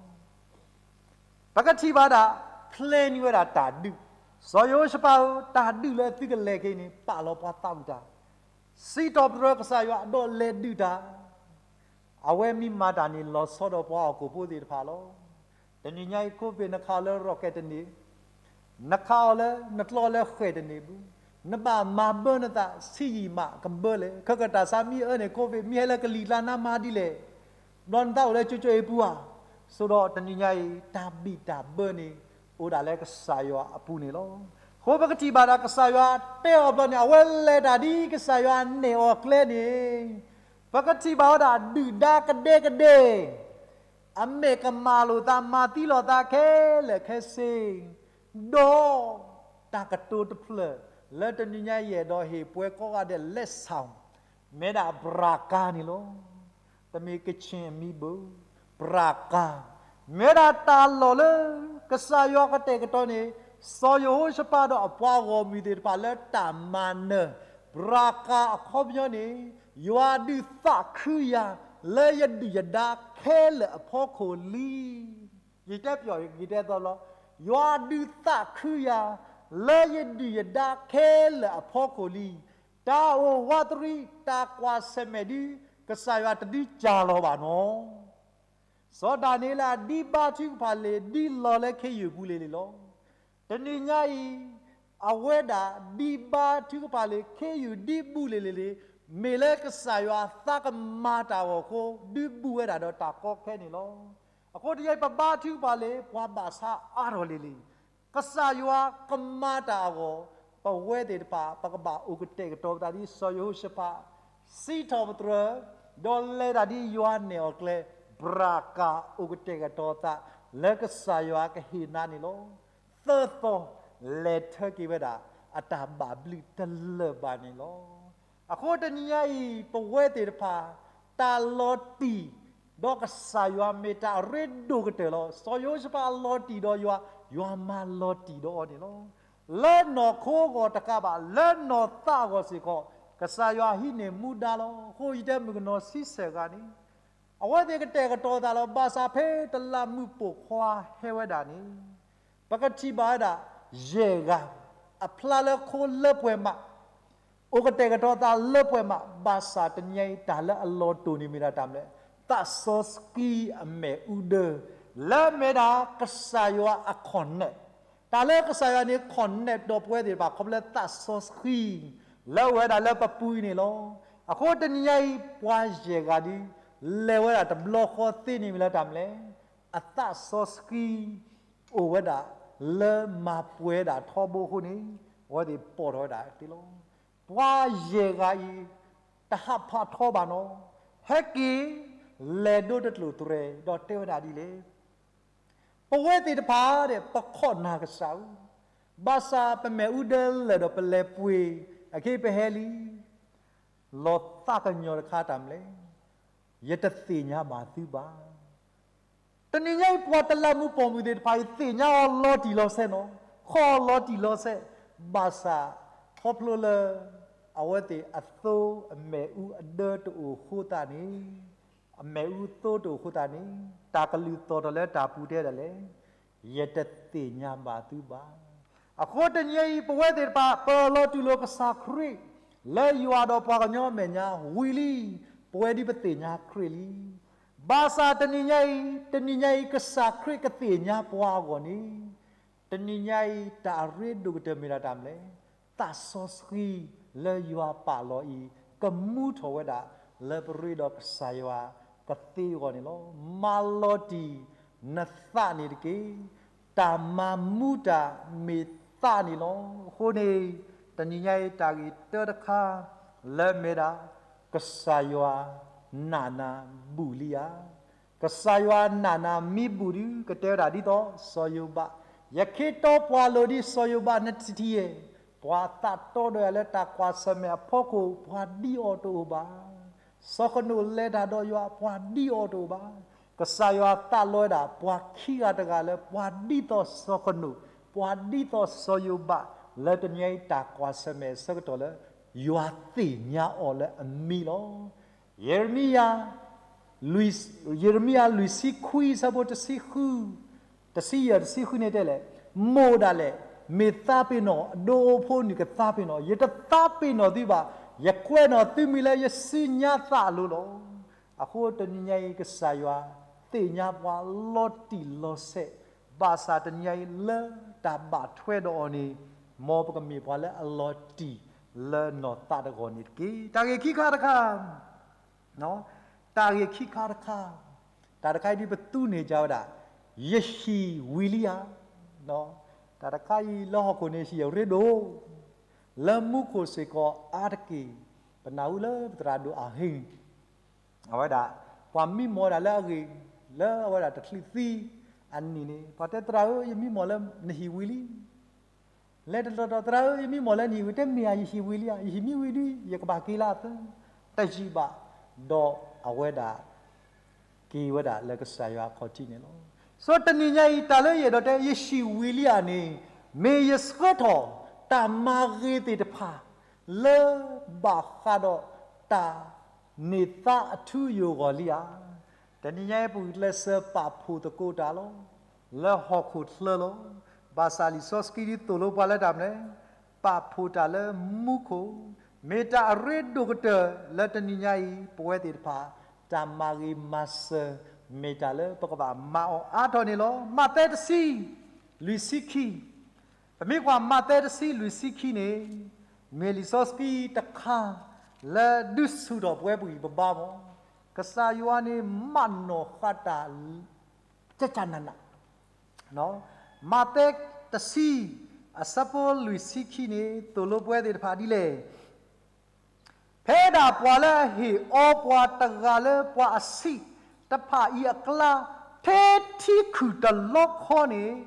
ပကထံၣ်ဘၣ်ဒၣ် plan န့ၢ်ဝဲဒၣ်တၢ်ဒုး, စီၤယဟိၤၡဖးဧၢ, တၢ်ဒုးလၢသုကလဲၤက့ၤန့ၣ် ပာ်လီၤပှၤသးဝံၣ်တၢ်, စံးထီၣ်ပတြၢၤကစၢ်ယွၤဒီးလဲၤဒုးတၢ် အဝဲမ့ၢ်မၤတၢ်န့ၣ် လီၤဆီဒီးပှၤဟီၣ်ခိၣ်ဖိသ့ၣ်တဖၣ်လီၤ. တနံၤညါအံၤ COVID နခးအီၤလၢ rocket တန့ၢ်, နခးအီၤလၢ နကျီလၢဃဲၣ်တန့ၢ်ဘၣ်, နဘၣ်မၤဘၢနသးဆံးယံာ်မးကဘၢလဲၣ်. ခဲကတၢၢ်စးမံအၢန့ၣ် COVID မ့ၢ်ဟဲလၢကလံၤကျါနၤမၤဒ်လဲၣ်, ဘျီနသးအိၣ်လၢကၠိကၠိအံၤပူၤဧါ. ဆိဒီးတနံၤညါအံၤ တၢ်ဘံၣ်တၢ်ဘၢန့ၣ် အိၣ်ဒၣ်လၢကစၢ်ယွၤအပူၤန့ၣ်လီၤ. အဃိပကထံၣ်ဘၣ်ဒၣ်ကစၢ်ယွၤတဲအီၤဘျီန့ၣ် အဝဲလဲၤတၢ်ဒ်ကစၢ်ယွၤနဲၣ်အီၤကျဲန့ၣ် ပကထံၣ်ဘၣ်ဝဲဒၣ်ဒုၣ်ဒါကဒဲကဒဲ အမဲာ်ကမၣ်လိာ်သးမၤသံလိာ်သးခဲလၢာ်ခဲဆ့, ဒီးတၢ်ကတိၤတဖျၢၣ်လၢတနံၤညါယအဲၣ်ဒိးဟ့ၣ်ပှၤကိးဂၤဒဲး lesson မ့ၢ်ဒၣ် ဘြၣ်ကၤန့ၣ်လီၤ. တမ့ၢ်ကချ့ၣ်အမံၤဘၣ်, ဘြၣ်ကၤ မ့ၢ်ဝဲဒၣ်တၢ်လီၢ်လၢ ကစၢ်ယွၤကတဲာ်ကတီၤန့ၣ် စီၤယဟိၤၡဖးဒီးအပှၤဂီၢ်မုၢ်သ့ၣ်တဖၣ်လၢတၢ်မၤနၢၤ, ဘြၣ်ကၤအခီပညီန့ၣ် ယွၤဒုးသးခုယၤ လၢယဒုၣ်ယဒါခဲလၢာ်အဖီခိၣ်လံ. ယတဲပျီၢ် ယကတဲသီလီၤ, ယွၤဒုးသးခုယၤ လၢယဒုၣ်ယဒါခဲလၢာ်အဖီခိၣ်လံ. တၢ်အိၣ်ဝးတရံး တၢ်ကွၢ်ဆၢၣ်မဲာ်ဒ် ကစၢ်ယွၤတဒုးကၢ်လီၤဘၣ်နီၤ. စီၤဒၤနံးယ့လး ဒ်ဘါထုကဖၣ်လံာ် ဒ်လီၤလၢခ့ယုၢ်ပူၤလံာ်လံလီၤ. တနံၤညါအံၤ အဝဲဒၣ်ဒ်ဘါထုကဖၣ်လံာ် ခ့ယုၢ်ဒ်ဘူးလံာ်လံာ်လံ, မ့ၢ်လၢကစၢ်ယွၤသးကမၤတၢ်အဂီၢ်အဃိ ဒုးဘူးဝဲဒၣ်ဒီးတၢ်ကီခဲန့ၣ်လီၤ. အဃိတနံၤညါအံၤ ပဘါထုကဖၣ်လံာ် ပှၤဘၣ်ဆါအါထီၣ်လံလံ. ကစၢ်ယွၤကမၤတၢ်အဂီၢ် ပဝဲသ့ၣ်တဖၣ် ပကဘၣ်အိၣ်ကတဲာ်ကတီၤပသးဒ်စီၤယဟိၤၡဖး စံးထီၣ်ပတြၢၤ ဒီးလဲၤတၢ်ဒ်ယွၤနဲၣ်အီၤကျဲ ဘြၣ်ကၤအိၣ်ကတဲာ်ကတီၤသး လၢကစၢ်ယွၤကဟ့ၣ်နၤန့ၣ်လီၤ. သၢသီ လဲၤထၢက့ၤဝဲဒၣ် အတၢ်ဘၣ်ဘျုးတလၢာ်ဘၣ်န့ၣ်လီၤ. အဃိတနံၤညါအံၤ ပဝဲသ့ၣ်တဖၣ် တၢ်လီၤတံၢ် ဒီးကစၢ်ယွၤမ့ၢ်တၢ်အရ့ဒိၣ်ကတၢၢ်လီၤ. စီၤယဟိၤၡဖးလီၤတံၢ်ဒီးယွၤ, ယွၤမၤလီၤတံၢ်ဒီးအီၤန့ၣ်လီၤ. လၢနီၢ်ခိအဂီၢ်တကးဘၣ် လၢနီၢ်သးအဂီၢ်စ့ၢ်ကီး ကစၢ်ယွၤဟံးန့ၢ်မူဒါလီၤ. အဃိယတဲမုၣ်ကနီၤဆံဆဲၣ်ဂၤန့ၣ် အဝဲသ့ၣ်ကတဲာ်ကတီၤသးလီၤ. ဘၣ်ဆၣ်ဖဲတလးမူးပိာ်ခွါဟဲဝဲဒၣ်န့ၣ် ပကထံၣ်ဘၣ်ဝဲဒၣ် ယဲၢ်ဂၤ အဖျါလၢခိလၢပှဲၤမး အိၣ်ကတဲာ်ကတီၤသးလၢပှဲၤမး, ဘၣ်ဆၣ်တနံၤညါအံၤ တၢ်လၢအလီၤတိၢ်န့ၣ်မ့ၢ်ဒၣ်တၢ်မနုၤလဲၣ်, သးစီဆှံအမဲာ်အူဒၢ လၢမ့ၢ်ဒၣ်ကစၢ်ယွၤအ connect, တၢ်လၢကစၢ်ယွၤန့ၣ် connect ဒီးပဝဲသ့ၣ်တဖၣ် ခီဖျိလၢသးစီဆှံ လၢအအိၣ်ဝဲဒၣ်လၢပပူၤအံၤန့ၣ်လီၤ. အဃိတနံၤညါအံၤ ပှၤယဲၢ်ဂၤဒု လဲၤဝဲဒၣ်တဘျီဃီသ့န့ၣ်မ့ၢ်လၢတၢ်မနုၤလဲၣ် အသးစီဆှံအိၣ်ဝဲဒၣ်လၢမၤပှဲၤဒၣ်ထီဘိအဃိန့ၣ်, အဝဲသ့ၣ်ပိာ်ထီၣ်ဝဲဒၣ်သ့လီၤ. ပှၤယဲၢ်ဂၤအံၤ တဟးဖးထီဘၣ်နီၤ, ဟဲက့ၤလဲၤဒိတကျိာ်တြဲၤ ဒီးတဲဝဲဒၣ်ဒ်လဲၣ်. ပဝဲသ့ၣ်တဖၣ်ဒီး ပခိးနၢ်ကစၢ်ဧၢ, ဘၣ်ဆၣ်ပမ့ၣ်အူဒၢလၢာ်ဒီးပလဲၤပှ့ၤ, အခဲအံၤပဟဲလံ, လီၤသးကညီၤတခါတၢ်မနုၤလဲၣ်, ယတသ့ၣ်ညါဘၣ်သုဘၣ်. တနံၤညါအံၤ ပှၤတလးမူပိာ်မုၣ်သ့ၣ်တဖၣ်အံၤ သ့ၣ်ညါအီၤလီၤတံၢ်လီၤဆဲးနီၤ, ခိးအီၤလီၤတံၢ်လီၤဆဲး, ဘၣ်ဆၣ်ခီဖျိလၢ အဝဲသ့ၣ်အသိအမ့ၣ်အူအဒၢတအိၣ်အဃိသတးန့ၣ်, အမ့ၣ်အူအသိတအိၣ်အဃိသတးန့ၣ်, တၢ်ကလုၢ်သီၣ်ထီၣ်လၢတၢ်ပူၤတဲဒၣ်လဲၣ်, ယတသ့ၣ်ညါဘၣ်သုဘၣ်. အဃိတနံၤညါအံၤ ပဝဲသ့ၣ်တဖၣ် ပလီၤတူၢ်လိာ်ကစၢ်ခရံာ် လၢယွၤဒီးပှၤကညီအမဲာ်ညါဝံၤလံ, ပဝဲဒၣ်ပသ့ၣ်ညါခရံာ်လံ. ဘၣ်ဆၣ်တနံၤညါအံၤ, တနံၤညါအံၤ ကစၢ်ခရံာ်ကသ့ၣ်ညါပှၤအဂီၢ်န့ၣ်, တနံၤညါအံၤ တၢ်အရ့ဒိၣ်ကတၢၢ်မ့ၢ်ဒၣ်တၢ်မနုၤလဲၣ်, သးစီဆှံလၢယွၤပာ်လီၤအံၤ ကမူထီၣ်ဝဲဒၣ် လၢပရ့ဒီးကစၢ်ယွၤကသ့အဂီၢ်န့ၣ်လီၤ. မၤလီၤတံၢ်နသးန့ၣ်တက့ၢ်. တၢ်မၤမူတၢ်မ့ၢ်သးန့ၣ်လီၤ. အဃိန့ၣ် တနံၤညါအံၤတၢ်ဂ့ၢ်တၢတခါ လၢအမ့ၢ်ဒၣ် ကစၢ်ယွၤနာ်နၤဘူၣ်လံဧါ. ကစၢ်ယွၤနာ်နၤမ့ၢ်ဘူၣ်ဒီး ကတဲဝဲဒၣ်ဒ်သိးစီၤယိၤဘး, ယခ့တီပှၤလိၤဒ်စီၤယိၤဘးနထံၣ်ယဲၢ်, ပှၤသးတီဒီးယၤလၢတၢ်ကွၢ်ဆၢၣ်မဲာ်အဖီခိၣ် ပှၤဒ်အီၤတအိၣ်ဘၣ်. စီၤဃနိာ်လဲၤတၢ်ဒီးယွၤ ပှၤဒ်အီၤတအိၣ်ဘၣ်. ကစၢ်ယွၤသးလီဝဲဒၣ် ပှၤခံဂၤတဂၤလၢပှၤဒ်သိးစီၤဃနိာ်, ပှၤဒ်သိးစီၤယိၤဘး, လၢတနံၤအံၤတၢ်ကွၢ်ဆၢၣ်မဲာ်အဆၢကတီၢ်လၢ ယွၤသ့ၣ်ညါအီၤလၢအမံၤလီၤ. ယရမံယၤ, ယရမံယၤလွံၢ်ဆံခွံ အဆၢဖိတဆံဃု, တဆံယဲၢ် တဆံဃုန့ၣ်တဲလဲၣ်, မိၢ်ဒၣ်လဲာ်, မ့ၢ်သးပ့ၤနီၣ်, အဒိဖိနုၢ်ကသးပ့ၤနီၣ်, ယတသးပ့ၤနီၣ်သုဘၣ်, ယကွဲးနီၣ်သုမံၤလၢယစုညါသးအလိၤလီၤ. အဃိတနံၤညါအံၤ ကစၢ်ယွၤသ့ၣ်ညါပှၤလီၤတံၢ်လီၤဆဲး, ဘၣ်ဆၣ်တနံၤညါအံၤလၢတၢ်ဘၣ်ထွဲဒီးအီၤန့ၣ်, မ်ပကမ့ၢ်ပှၤလၢအလီၤတံၢ်လၢနီၢ်သးတဂီၢ်န့ၣ်တက့ၢ်. တၢ်ဂ့ၢ်ခံခါတခါ, တၢ်ဂ့ၢ်ခံခါတခါ, တၢ်တခါအံၤဒ်ပသူန့ၢ်ကဝဲဒၣ်, ယဟံၣ်ဝံၤလံဧါ. တၢ်တခါအံၤလၢဟီၣ်ခိၣ်န့ၣ် ဟံၣ်အရ့ဒိၣ်, လၢမူခိၣ်စ့ၢ်ကီးအါတက့ၢ်, ပနၢ်ဟူလၢပသရၣ်ဒိၣ်အဂ့ၢ်, အဝဲဒၣ်, ပှၤမံမီၢ်ဒၣ်လၢအဂ့ၢ်, လၢအဝဲဒၣ်တချုးသံအနံၣ်န့ၣ် ပှၤတဲသရၣ်ဧၢ ယမံမီၢ်လၢနဟံၣ်ဝံၤလံ လဲၤတတီၤတီၤ သရၣ်ဧၢ ယမံမီၢ်လၢနဟံၣ်ဝံၤ, တဲမ့ၢ်ဧါ ယဟံၣ်ဝံၤလံဧါ, ယဟံၣ်မ့ၢ်ဝံၤဒီး ယကဘၣ်က့ၤလၢအသၢ, တယံာ်ဘၣ်, ဒီးအဝဲဒၣ် က့ၤဝဲဒၣ်လၢကစၢ်ယွၤအခီၣ်ထံးန့ၣ်လီၤ. ဆိတနံၤညါအံၤ တၢ်လၢယအဲၣ်ဒိးတဲ ယဟံၣ်ဝံၤလံဧါန့ၣ်, မ့ၢ်ယဆှၢထီၣ်တၢ်မၤဂ့ၤသ့ၣ်တဖၣ် လၢဘၣ်ဃးဒီးတၢ်န့ၢ်သါအထူအယိာ်အဂီၢ်လံဧါ. တနံၤညါအံၤ ပဂုာ်ကျဲးစၢးပာ်ဖှိၣ်သကိးတၢ်လီၤ. လၢဟီၣ်ခိၣ်ချၢလီၤ. ဘၣ်ဆၣ်လံာ်စီဆှံဒ်သိးလိပှၤလၢတၢ်မနုၤလဲၣ်, ပာ်ဖှိၣ်တၢ်လၢမူခိၣ်, မ့ၢ်တၢ်အရ့ဒိၣ်ကတၢၢ်လၢတနံၤညါအံၤ ပဝဲသ့ၣ်တဖၣ် တၢ်မၤဂ့ၤမၤစၢၤ မ့ၢ်တၢ်လၢပကဘၣ်မၤအီၤအါထီၣ်န့ၣ်လီၤ. မးသဲတဆံ လွံၢ်ဆံခံ ပမ့ၢ်ကွၢ်မးသဲတဆံလွံၢ်ဆံခံန့ၣ်, မ့ၢ်လံာ်စီဆှံတခါ လၢဒုးဆူၣ်ထီၣ်ပဝဲပဂံၢ်ပဘါမး, ကစၢ်ယွၤန့ၣ်မၤနီၣ်ဃာ်တၢ် ကကနန, မးသဲတဆံ အဆၢဖိလွံၢ်ဆံခံန့ၣ် သိၣ်လိပဝဲသ့ၣ်တဖၣ်ဒ်လဲၣ်. ဖဲဒၣ်ပှၤလၢအဟ့ၣ်အီပှၤတဂၤလၢပှၤအဆံးတဖၣ်အံၤအကျါ ထဲထံခုၣ်တလီခီန့ၣ်,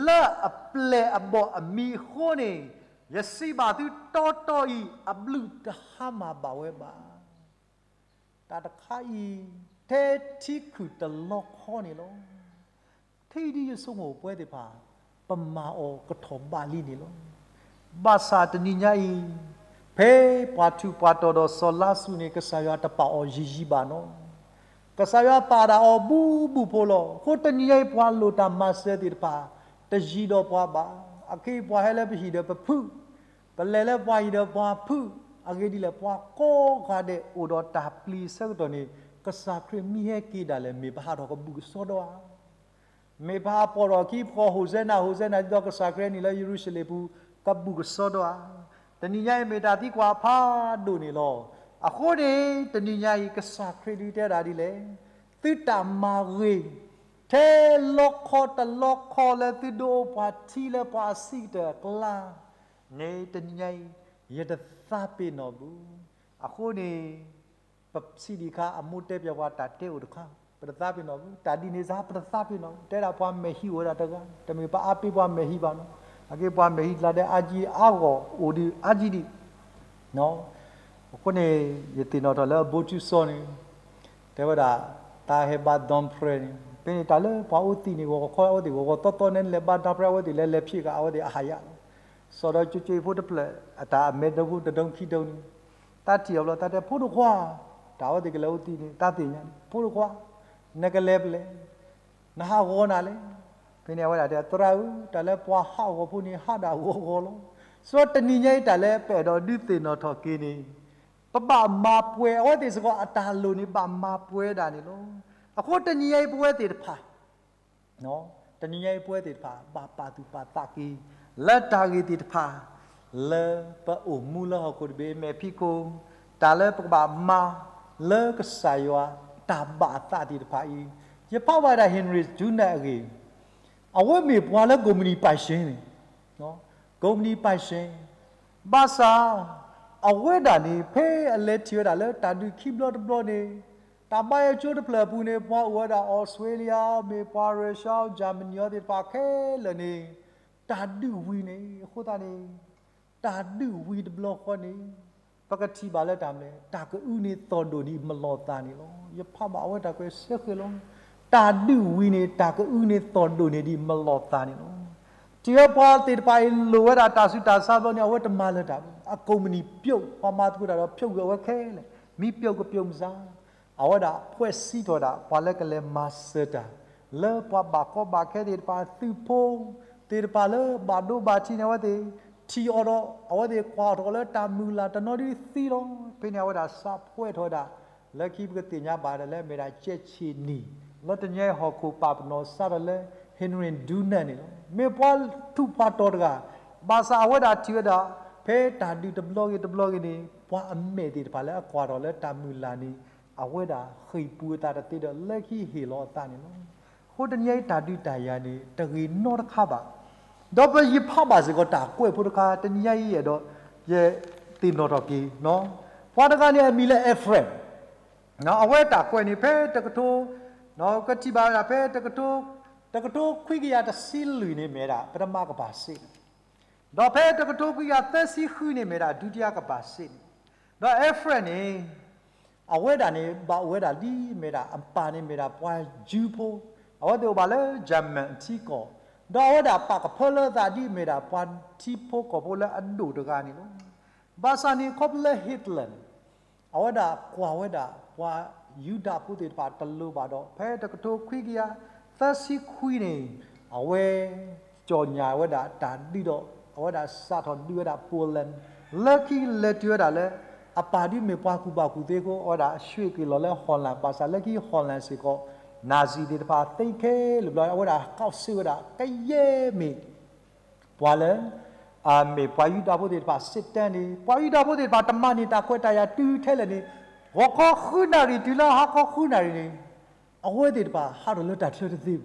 လၢအပျဲၢ်အဘီၣ်အမံၤအဃိန့ၣ်, ယစံးဘၣ်သုတီတီအံၤ အဘျုးတဟါမၢ်ဘၣ်ဝဲဘၣ်. တၢ်တခါအံၤ ထဲထံခုၣ်တလီခီန့ၣ်လီၤ. ထဲဒ်ယဆိကမိၣ်ပဝဲသ့ၣ်တဖၣ် ပမၤအီၤကထီၣ်ဘးလံန့ၣ်လီၤ. ဘၣ်ဆၣ်တနံၤညါအံၤ ဖဲပှၤထူးပှၤတီၤဒီးစီၤလါစရူးန့ၣ် ကစၢ်ယွၤတပာ်အီၤယံာ်ယံာ်ဘၣ်နီၤ. ကစၢ်ယွၤပာ်ဒၣ်အီၤဘူးဘူးဖိလီၤ. အဃိတနံၤညါအံၤ ပှၤလိၣ်တၢ်မၤစၢၤသ့ၣ်တဖၣ် တယံၤဒီးပှၤဘၣ်. အခဲအံၤပှၤဟဲလၢပဟံၣ်ဒီးပဖုး, ပလဲၤလၢပှၤဟံၣ်ဒီးပှၤဖုး, အဂ့ၢ်ဒ်လဲၣ် ပှၤကိးဂၤဒဲးအိၣ်ဒီးတၢ်ပျံၤအဆၢကတီၢ်န့ၣ် ကစၢ်ခရံာ်မ့ၢ်ဟဲက့ၤဒၣ်လဲာ် မ့ၢ်ပဟးထီၣ်ကဘူၣ်ကစီဒီဧါ. မ့ၢ်ပဟးပိာ်ထီၣ်ခံပဃီ ဟိၣ်စဲနၤ ဟိၣ်စဲနၤ ဒ်သိးကစၢ်ခရံာ်န့ၣ်လၢယရူၤၡလ့ၣ်ပူၤ ကဘူၣ်ကစီဒီဧါ. တနံၤညါအံၤမ့ၢ်တၢ်သံကွၢ်ဖးဒိၣ်န့ၣ်လီၤ. အဃိန့ၣ် တနံၤညါအံၤ ကစၢ်ခရံာ်ဒုးတဲဒၣ်ဒ်လဲၣ်, သုတၢ်မၤဂ့ၤ ထဲလီခီတလီခီလၢသုဒိၣ်အိၣ်ပှၤထံလၢပှၤအဆံးကတၢၢ်အကျါန့ၣ် တနံၤညါအံၤ ယတသးပ့ၤနီၣ်ဘူး. အဃိန့ၣ် ပစံးဒံးခါ အမိၢ်တဲပၠးပှၤတၢ်တဲအိၣ်တခါ, ပတသးပ့ၤနီၣ်ဘူး, တၢ်ဒ်န့ၣ်စ့ၢ် ပတသးပ့ၤနီၣ်ဘူး. တဲဒၣ်ပှၤမဲာ်ဟံးအိၣ်ဝဲဒၣ်တဂၤ, တမ့ၢ်ပအါပ့ၤပှၤမဲာ်ဟံးဘၣ်နီၤ, အက့ပှၤမဲာ်ဟံးကျါဒဲး အါကံအါဂီၢ်အိၣ်ဒံး အါကံဒံး အဃိန့ၣ် ယသ့ၣ်နီၣ်ထီၣ်လၢအဘိထုစီန့ၣ် တဲဝဲဒၣ် တၢ်ဟဲဘါ dawn prayer န့ၣ် ဖဲန့ၣ်တၢ်လၢပှၤအိၣ်သံးန့ၣ် ဂီၤခီအဝဲသ့ၣ် ဂီၤဂီၤသီသီန့ၣ် လဲၤဘါ dawn prayer အဝဲသ့ၣ်လဲၤလဲၤဖံးက့ၤ အဝဲသ့ၣ်အဟးယၤလီၤ. စီၤဒီးကၠိကၠိအံၤဖိတဖျၢၣ် အတၢ်အမဲာ်ဒိၣ်ဖိတဒိခံဒိန့ၣ် တၢ်ထံၣ်အီၤဘျီ တၢ်တဲဖိတခွါ, တၢ်အဝဲသ့ၣ်ကလဲၤအိၣ်သံးန့ၣ် တၢ်သ့ၣ်ညါန့ၣ် ဖိတခွါ, နကလဲၤဖဲလဲၣ် နဟးဂီၤနၤလဲၣ်. ဖဲန့ၣ်အဝဲဒၣ်တဲ သရၣ်ဧၢ, တၢ်လၢပှၤဟးဂီၤဖိန့ၣ် ဟးဒၣ်ဂီၤဂီၤလီၤ. စီၤတနံၤညါအံၤတၢ်လၢပအဲၣ်ဒိးဒုးသ့ၣ်နီၣ်ထီၣ်က့ၤန့ၣ် ပဘၣ်မၤပှဲၤအဝဲသ့ၣ်စ့ၢ်ကီးအတၢ်လိၣ်န့ၣ် ဘၣ်မၤပှဲၤဒၣ်န့ၣ်လီၤ. အဃိတနံၤညါအံၤပဝဲသ့ၣ်တဖၣ် တနံၤညါအံၤပဝဲသ့ၣ်တဖၣ် ဘၣ်ပာ်သူၣ်ပာ်သးက့ၤ လၢတၢ်ဂ့ၢ်သ့ၣ်တဖၣ် လၢပအိၣ်မူလၢဟီၣ်ခိၣ်တဘ့ၣ် မဲာ်ဖံးခိၣ် တၢ်လၢပကဘၣ်မၤ လၢကစၢ်ယွၤတၢ်ဘၣ်အသးသ့ၣ်တဖၣ်အံၤ ယဖးဘၣ်ဒၣ် Henry Dunant အဂ့ၢ် အဝဲမ့ၢ်ပှၤလၢကိးမုၢ်နံၤပာ်ရှဲန့ၣ်, ကိးမုၢ်နံၤပာ်ရှဲ, ဘၣ်ဆၣ် အဝဲဒၣ်န့ၣ် ဖဲအလဲၤထံၣ်ဝဲဒၣ်လၢတၢ်ဒုးခံဘျီတဘျီန့ၣ် တၢ်ဘါယွၤကၠိတဖျၢၣ်အပူၤန့ၣ် ပှၤအိၣ်ဝဲဒၣ် Australia မ့ၢ်ပှၤ Russia Germany အီၤသ့ၣ်တဖၣ်ခဲလၢာ်န့ၣ် တၢ်ဒုးဝံၤန့ၣ် အဃိသတးန့ၣ် တၢ်ဒုးဝံၤတဘျီဃီန့ၣ် ပကထံၣ်ဘၣ်လၢတၢ်မနုၤလဲၣ် တၢ်ကအုန့ၣ်သီၣ်ဒိၣ်န့ၣ် မလိာ်သးန့ၣ်လီၤ. ယဖးဘၣ်အဝဲတၢ်ကွဲးစ့ၢ်ကီးလီၤ. တၢ်ဒုးဝံၤန့ၣ် တၢ်ကအုန့ၣ်သီၣ်ဒိၣ်န့ၣ်ဒ်မလိာ်သးန့ၣ်လီၤ. ထံၣ်ဝဲပှၤသ့ၣ်တဖၣ်အံၤလိၣ်ဝဲဒၣ်တၢ်ဆူးတၢ်ဆါဘျီန့ၣ် အဝဲတမၤလၢၤတၢ်ဘၣ်. အကိးမုၢ်နံၤပျိာ် ပှၤမၤသကိးတၢ်ဒီးဖျိးကွံာ်အဝဲခဲလၢာ် မ့ၢ်ပျိာ်ကပျိာ်မစါ အဝဲဒၣ်ဖှဲးစံးထီၣ်ဝဲဒၣ် ပှၤလၢကလဲၤမၤစၢၤတၢ် လၢပှၤဘၣ်ကီဘၣ်ခဲသ့ၣ်တဖၣ် သုးဖိသ့ၣ်တဖၣ်လၢဘၣ်ဒိဘၣ်ထံးန့ၣ် အဝဲသ့ၣ်ထံၣ်အီၤဒီး အဝဲသ့ၣ်ကွၢ်ထီၣ်လၢတၢ်မုၢ်လၢ်တနီၤဒုးသံလီၤ. ဖဲန့ၣ်အဝဲဒၣ်စးဖှဲးထီၣ်ဝဲဒၣ် လၢခံပကသ့ၣ်ညါဘၣ်ဒီးလၢမ့ၢ်ဒၣ်ကဲးဆံးနံၣ် လၢတနံၤညါအံၤဟီၣ်ခိၣ်ပာ်ပနီၣ်စးထီၣ်လၢ Henry Dunant န့ၣ်လီၤ. မ့ၢ်ပှၤထူးပှၤတီၤတဂၤ ဘၣ်ဆၣ်အဝဲဒၣ်ထံၣ်ဝဲဒၣ် ဖဲတၢ်ဒုးတဘျီဂ့ၤတဘျီဂ့ၤန့ၣ် ပှၤအမဲာ်သ့ၣ်တဖၣ်လၢအကွၢ်ထီၣ်လၢတၢ်မုၢ်လၢ်န့ၣ် အဝဲဒၣ်ဃ့ၢ်ပူၤအသးတသ့ဒီး လၢခံဟ့ၣ်လီၤအသးန့ၣ်လီၤ. အဃိတနံၤညါအံၤတၢ်ဒုးတၢ်ယၤန့ၣ် တဂ့ၤနီတခါဘၣ်. ဒီးပယဖးဘၣ်စ့ၢ်ကီးတၢ်ကွဲးဖိတခါ တနံၤညါအံၤအဲၣ်ဒိး ယသ့ၣ်နီၣ်ထီၣ်က့ၤ ပှၤတဂၤန့ၣ် အမံၤလၢ Ephraim အဝဲတၢ်ကွဲးန့ၣ် ဖဲတကထိ ကထံၣ်ဘၣ်ဝဲဒၣ်ဖဲ တကထိခွံကယၤတဆံလွံၢ်န့ၣ်မ့ၢ်ဝဲဒၣ် ပထမကမ္ဘာစစ် န့ၣ် ဒီးဖဲတကထိခွံကယၤသၢဆံဃုန့ၣ်မ့ၢ်ဝဲဒၣ် ဒုတိယကမ္ဘာစစ် န့ၣ်, ဒီး Ephraim န့ၣ် အဝဲဒၣ်န့ၣ် ဘၣ်အိၣ်ဝဲဒၣ်ဒ်မ့ၢ်ဒၣ် အပၢ်န့ၣ်မ့ၢ်ဒၣ်ပှၤယူၤဖိ, အဝဲသ့ၣ်အိၣ်ဘၣ်လၢ German အထံကီၢ်, ဒီးအဝဲဒၣ်ပာ်ကဖၢလၢအသးဒ်မ့ၢ်ဒၣ်ပှၤထံဖိကီၢ်ဖိလၢအဒိၣ်တဂၤန့ၣ်လီၤ. ဘၣ်ဆၣ်န့ၣ် ခီဖျိလၢ Hitler န့ၣ် အဝဲဒၣ်ကွၢ်ဝဲဒၣ် ပှၤယူဒၤဖိသ့ၣ်တဖၣ်တလိၤဘၣ်ဒီး ဖဲတကထိခွံကယၤသၢဆံခွံန့ၣ် အဝဲ ကၠီၣ်ညၣ်ဝဲဒၣ်တၢ်ဒုးဒီး အဝဲဒၣ်စးထီၣ်ဒုးဝဲဒၣ် Poland လၢခံလဲၤတုၤဝဲဒၣ်လၢ အပၢ်ဒ်မ့ၢ်ပှၤကူၣ်ဘၣ်ကူၣ်သ့အဃိ အဝဲဒၣ်ရွှ့ၣ်က့ၤလီၤလၢ Holland ဘၣ်ဆၣ်လၢခံ Holland စ့ၢ်ကီး Nazi သ့ၣ်တဖၣ်သ့ခဲလၢာ်ဘျီ အဝဲဒၣ် ကီးစ့ၢ် ဝဲဒၣ် ကယဲၢ်မ့ၢ် ပှၤလၢ အမ့ၢ်ပှၤယူဒၤဖိသ့ၣ်တဖၣ် စစ်တပ် န့ၣ် ပှၤယူဒၤဖိသ့ၣ်တဖၣ်တမၤန့ၢ်တၢ်ခွဲးတၢ်ယာ်တုၤထဲလဲၣ်န့ၣ် ဂီၤခီဃုနၣ်ရံၣ်တုၤလၢဟါခီဃုနၣ်ရံၣ်န့ၣ် အဝဲသ့ၣ်တဖၣ်ဟးထီၣ်လၢတၢ်ချၢတသ့ဘၣ်.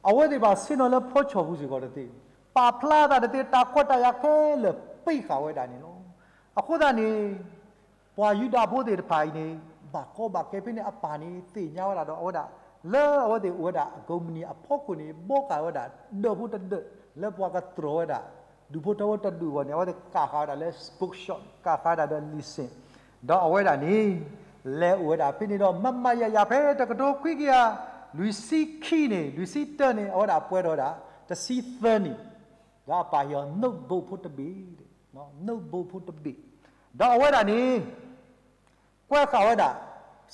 အဝဲသ့ၣ်တဖၣ်ဆ့ၣ်နီၤလၢဖီဆီၣ်ပူၤစ့ၢ်ကီးတသ့ဘၣ်. ပာ်ဖျါသးတသ့ တၢ်ခွဲးတၢ်ယာ်ခဲလၢာ်ပံးဃာ်ဝဲဒၣ်န့ၣ်လီၤ. အဃိသတးန့ၣ် ပှၤယူဒၤဖိသ့ၣ်တဖၣ်အံၤန့ၣ် ဘၣ်ကီဘၣ်ခဲဖဲန့ၣ် အပၢ်န့ၣ်သ့ၣ်ညါဝဲဒၣ်ဒီး အဝဲဒၣ် လၢအဝဲသ့ၣ်အိၣ်ဝဲဒၣ်အကိးမုၢ်နံၤအဖီခိၣ်န့ၣ် ဘှီဃာ်ဝဲဒၣ် ဒၢးဖိတဒၢး လၢပှၤကတြီၤဝဲဒၣ် ဒူၣ်ဖိထၢဖိတဒူၣ်အဂီၢ်န့ၣ် အဝဲသ့ၣ်ကးဃာ်ဝဲဒၣ်လၢ Bookshop ကးဃာ်ဝဲဒၣ်ဒီး လံာ်စ့ၣ် ဒီးအဝဲဒၣ်န့ၣ် လဲၤအိၣ်ဝဲဒၣ်ဖဲန့ၣ်ဒီး မးမးယၤယၤ ဖဲတကထိခွံကယၤ လွံၢ်ဆံခံန့ၣ် လွံၢ်ဆံတၢန့ၣ် အဝဲဒၣ်ပှဲၤထီၣ်ဝဲဒၣ် တဆံသၢနံၣ် ဒီးအပာ်ဟ့ၣ်အီၤ notebook ဖိတဘ့ၣ်, notebook ဖိတဘ့ၣ်, ဒီးအဝဲဒၣ်န့ၣ် ကွဲးဃာ်ဝဲဒၣ်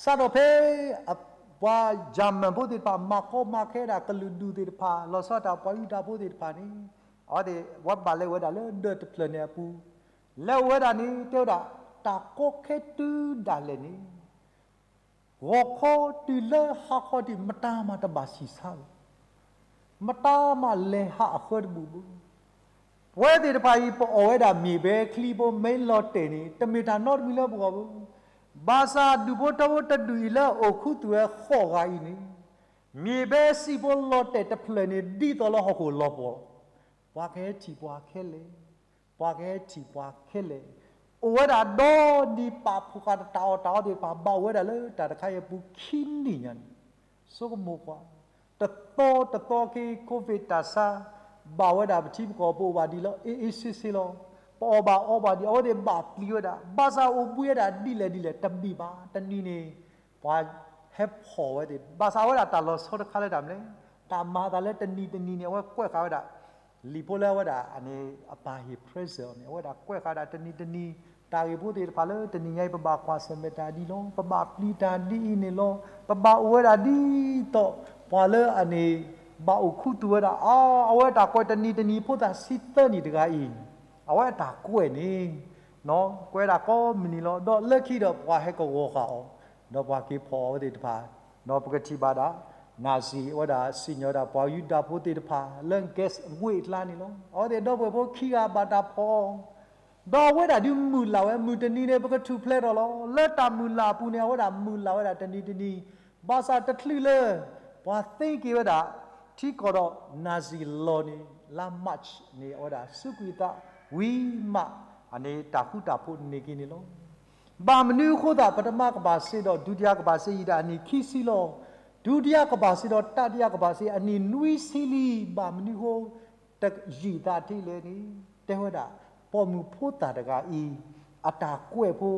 စးထီၣ်ဖဲ ပှၤ German ဖိသ့ၣ်တဖၣ် မၤကီမၤခဲဒၣ်ကလုာ်ဒူၣ်သ့ၣ်တဖၣ် လီၤဆီဒၣ်တၢ်ပှၤယူဒၤဖိသ့ၣ်တဖၣ်န့ၣ် အဝဲသ့ၣ် ဝဲဘၣ်လဲၤဝဲဒၣ်လၢဒၢးတဖျၢၣ်န့ၣ်အပူၤ, လဲၤအိၣ်ဝဲဒၣ်န့ၣ် တဲဝဲဒၣ် တၢ်ကီခဲတုၤဒၣ်လဲာ်န့ၣ် ဂီၤခီတုၤလၢဟါခီတုၤ မတၤမးတဘၣ်ဆံးဆါဘၣ်. မတၤမးလဲၤဟးအဃၢတဘူၣ်ဘၣ်. ပဝဲသ့ၣ်တဖၣ်အံၤ ပအီၣ်ဝဲဒၣ်မ့ၤဘဲချံဖိ မ့ၢ်လီၤတဲာ်န့ၣ် တမ့ၢ်တၢ်နီတမံၤလၢပဂီၢ်ဘၣ်. ဘၣ်ဆၣ်ဒူၣ်ဖိထၢဖိတဒူၣ်အံၤလၢအိၣ်ခူသူၣ်ဝဲဃိးဂၤအံၤန့ၣ် မ့ၢ်ဘဲစံၣ်ဖိလီၤတဲာ်တဖျၢၣ်န့ၣ် ဒ်သိးလၢဟီၣ်ခိၣ်လီၤပှီၢ်လီၤ. ပှၤကဟဲထံၣ်ပှၤခဲလၢာ်, ပှၤကဟဲထံၣ်ပှၤခဲလၢာ်, အိၣ်ဝဲဒၣ်ဒီးဒံးပာ်ဖှိၣ်ဃာ်တၢ်အီၣ်တၢ်အီသ့ၣ်တဖၣ် ဘၣ်အိၣ်ဝဲဒၣ်လၢတၢ်တခါအံၤအပူၤခံနံၣ်ညါန့ၣ်, ဆိကမိၣ်ကွၢ်, တသီတသီက့ၤ COVID တၢ်ဆါ ဘၣ်ဝဲဒၣ်ပထံပကီၢ် ပအိၣ်ဘၣ်ဒံးလၢအ့ၣ်အ့ၣ်ဆ့ဆ့လီၤ. ပအီၣ်ဘၣ်အီဘၣ်ဒံး အဝဲသ့ၣ်ဘၣ်ပျံၤဝဲဒၣ်, ဘၣ်ဆၣ်အိၣ်ဘှံးဝဲဒၣ်ဒ်လဲၣ်ဒ်လဲၣ် တဘံၣ်ဘၣ်. တနံၤန့ၣ် ပှၤဟဲဖီၣ်ဝဲသ့ၣ် ဘၣ်ဆၣ်အဝဲဒၣ်တၢ်လီၤဆီတခါလၢတၢ်မနုၤလဲၣ်, တၢ်မၤအသးလၢတနံၤတနံၤန့ၣ် အဝဲကွဲးဃာ်ဝဲဒၣ် လံာ်ဖိလၢအဝဲဒၣ်အန့ၣ် အပၢ်ဟ့ၣ် present အီၤန့ၣ် အဝဲဒၣ်ကွဲးဃာ်ဝဲဒၣ်တနံၤတနံၤ တၢ်ဂ့ၢ်ဖိသ့ၣ်တဖၣ်လၢတနံၤညါအံၤ ပဘၣ်ကွၢ်ဆၢၣ်မဲာ်တၢ်ဒ်အံၤလီၤ, ပဘၣ်ပျံၤတၢ်ဒ်အံၤန့ၣ်လီၤ, ပဘၣ်အိၣ်ဝဲဒၣ်ဒ်သိး ပှၤလၢအန့ၣ် ဘၣ်အိၣ်ခူသူၣ်ဝဲဒၣ် အါ အဝဲတၢ်ကွဲးတနံၤတနံၤ ဖိသၣ်ဆံသၢနံၣ်တဂၤအံၤ အဝဲအတၢ်ကွဲးန့ၣ် ကွဲးဒၣ်ကိးမုၢ်နံၤလီၤ. ဒီးလၢခံဒီးပှၤဟဲကဝီၤဃာ်အီၤ, ဒီးပှၤက့ၤဖီၣ်အီၤဝဲသ့ၣ်တဖၣ်, ဒီးပကထံၣ်ဘၣ်ဒၣ် နၤစံးဝဲဒၣ် စံၣ်ညီၣ်ဝဲဒၣ်ပှၤယူဒၤဖိသ့ၣ်တဖၣ်လၢ gas ဝ့ၢ်အကျါန့ၣ်လီၤ. အဝဲသ့ၣ်ဒီပုၢ်ဝဲၢ်ဖိခံဂၤဘၣ်တၢ်ဖီၣ်အီၤ, ဒီးအဝဲဒၣ်ဒုးမုၢ်လၢ်ဝဲ မုၢ်တနံၤန့ၣ် ပကထူၣ်ဖျဲးထီၣ်လီၤ. လၢတၢ်မုၢ်လၢ်အပူၤန့ၣ် အဝဲဒၣ်မုၢ်လၢ်ဝဲဒၣ်တနံၤတနံၤ, ဘၣ်ဆၣ်တချုးလၢ ပှၤသ့က့ၤဝဲဒၣ် ထံကီၢ်ဒီး နၤစံၣ်လီၤန့ၣ် လါ March န့ၣ် အဝဲဒၣ်စူးကွံာ်အသး ဝံၤမး အန့ၣ်တၢ်ဃူတၢ်ဖိးန့ၢ်က့ၤန့ၣ်လီၤ. ဘၣ်မနုၤအဃိသတး ပထမကမ္ဘာစစ်ဒီး ဒုတိယကမ္ဘာစစ် ယံာ်တၢ်အနံၣ်ခံဆံလီၤ. ဒုတိယကမ္ဘာစစ်ဒီး တတိယကမ္ဘာစစ် အနံၣ်နွံဆံလံ. ဘၣ်မနုၤအဃိ တယံာ်သးထံလဲၣ်န့ၣ် တဲဝဲဒၣ် ပိာ်မုၣ်ဖိသၣ်တဂၤအံၤ အတၢ်ကွဲးဖိ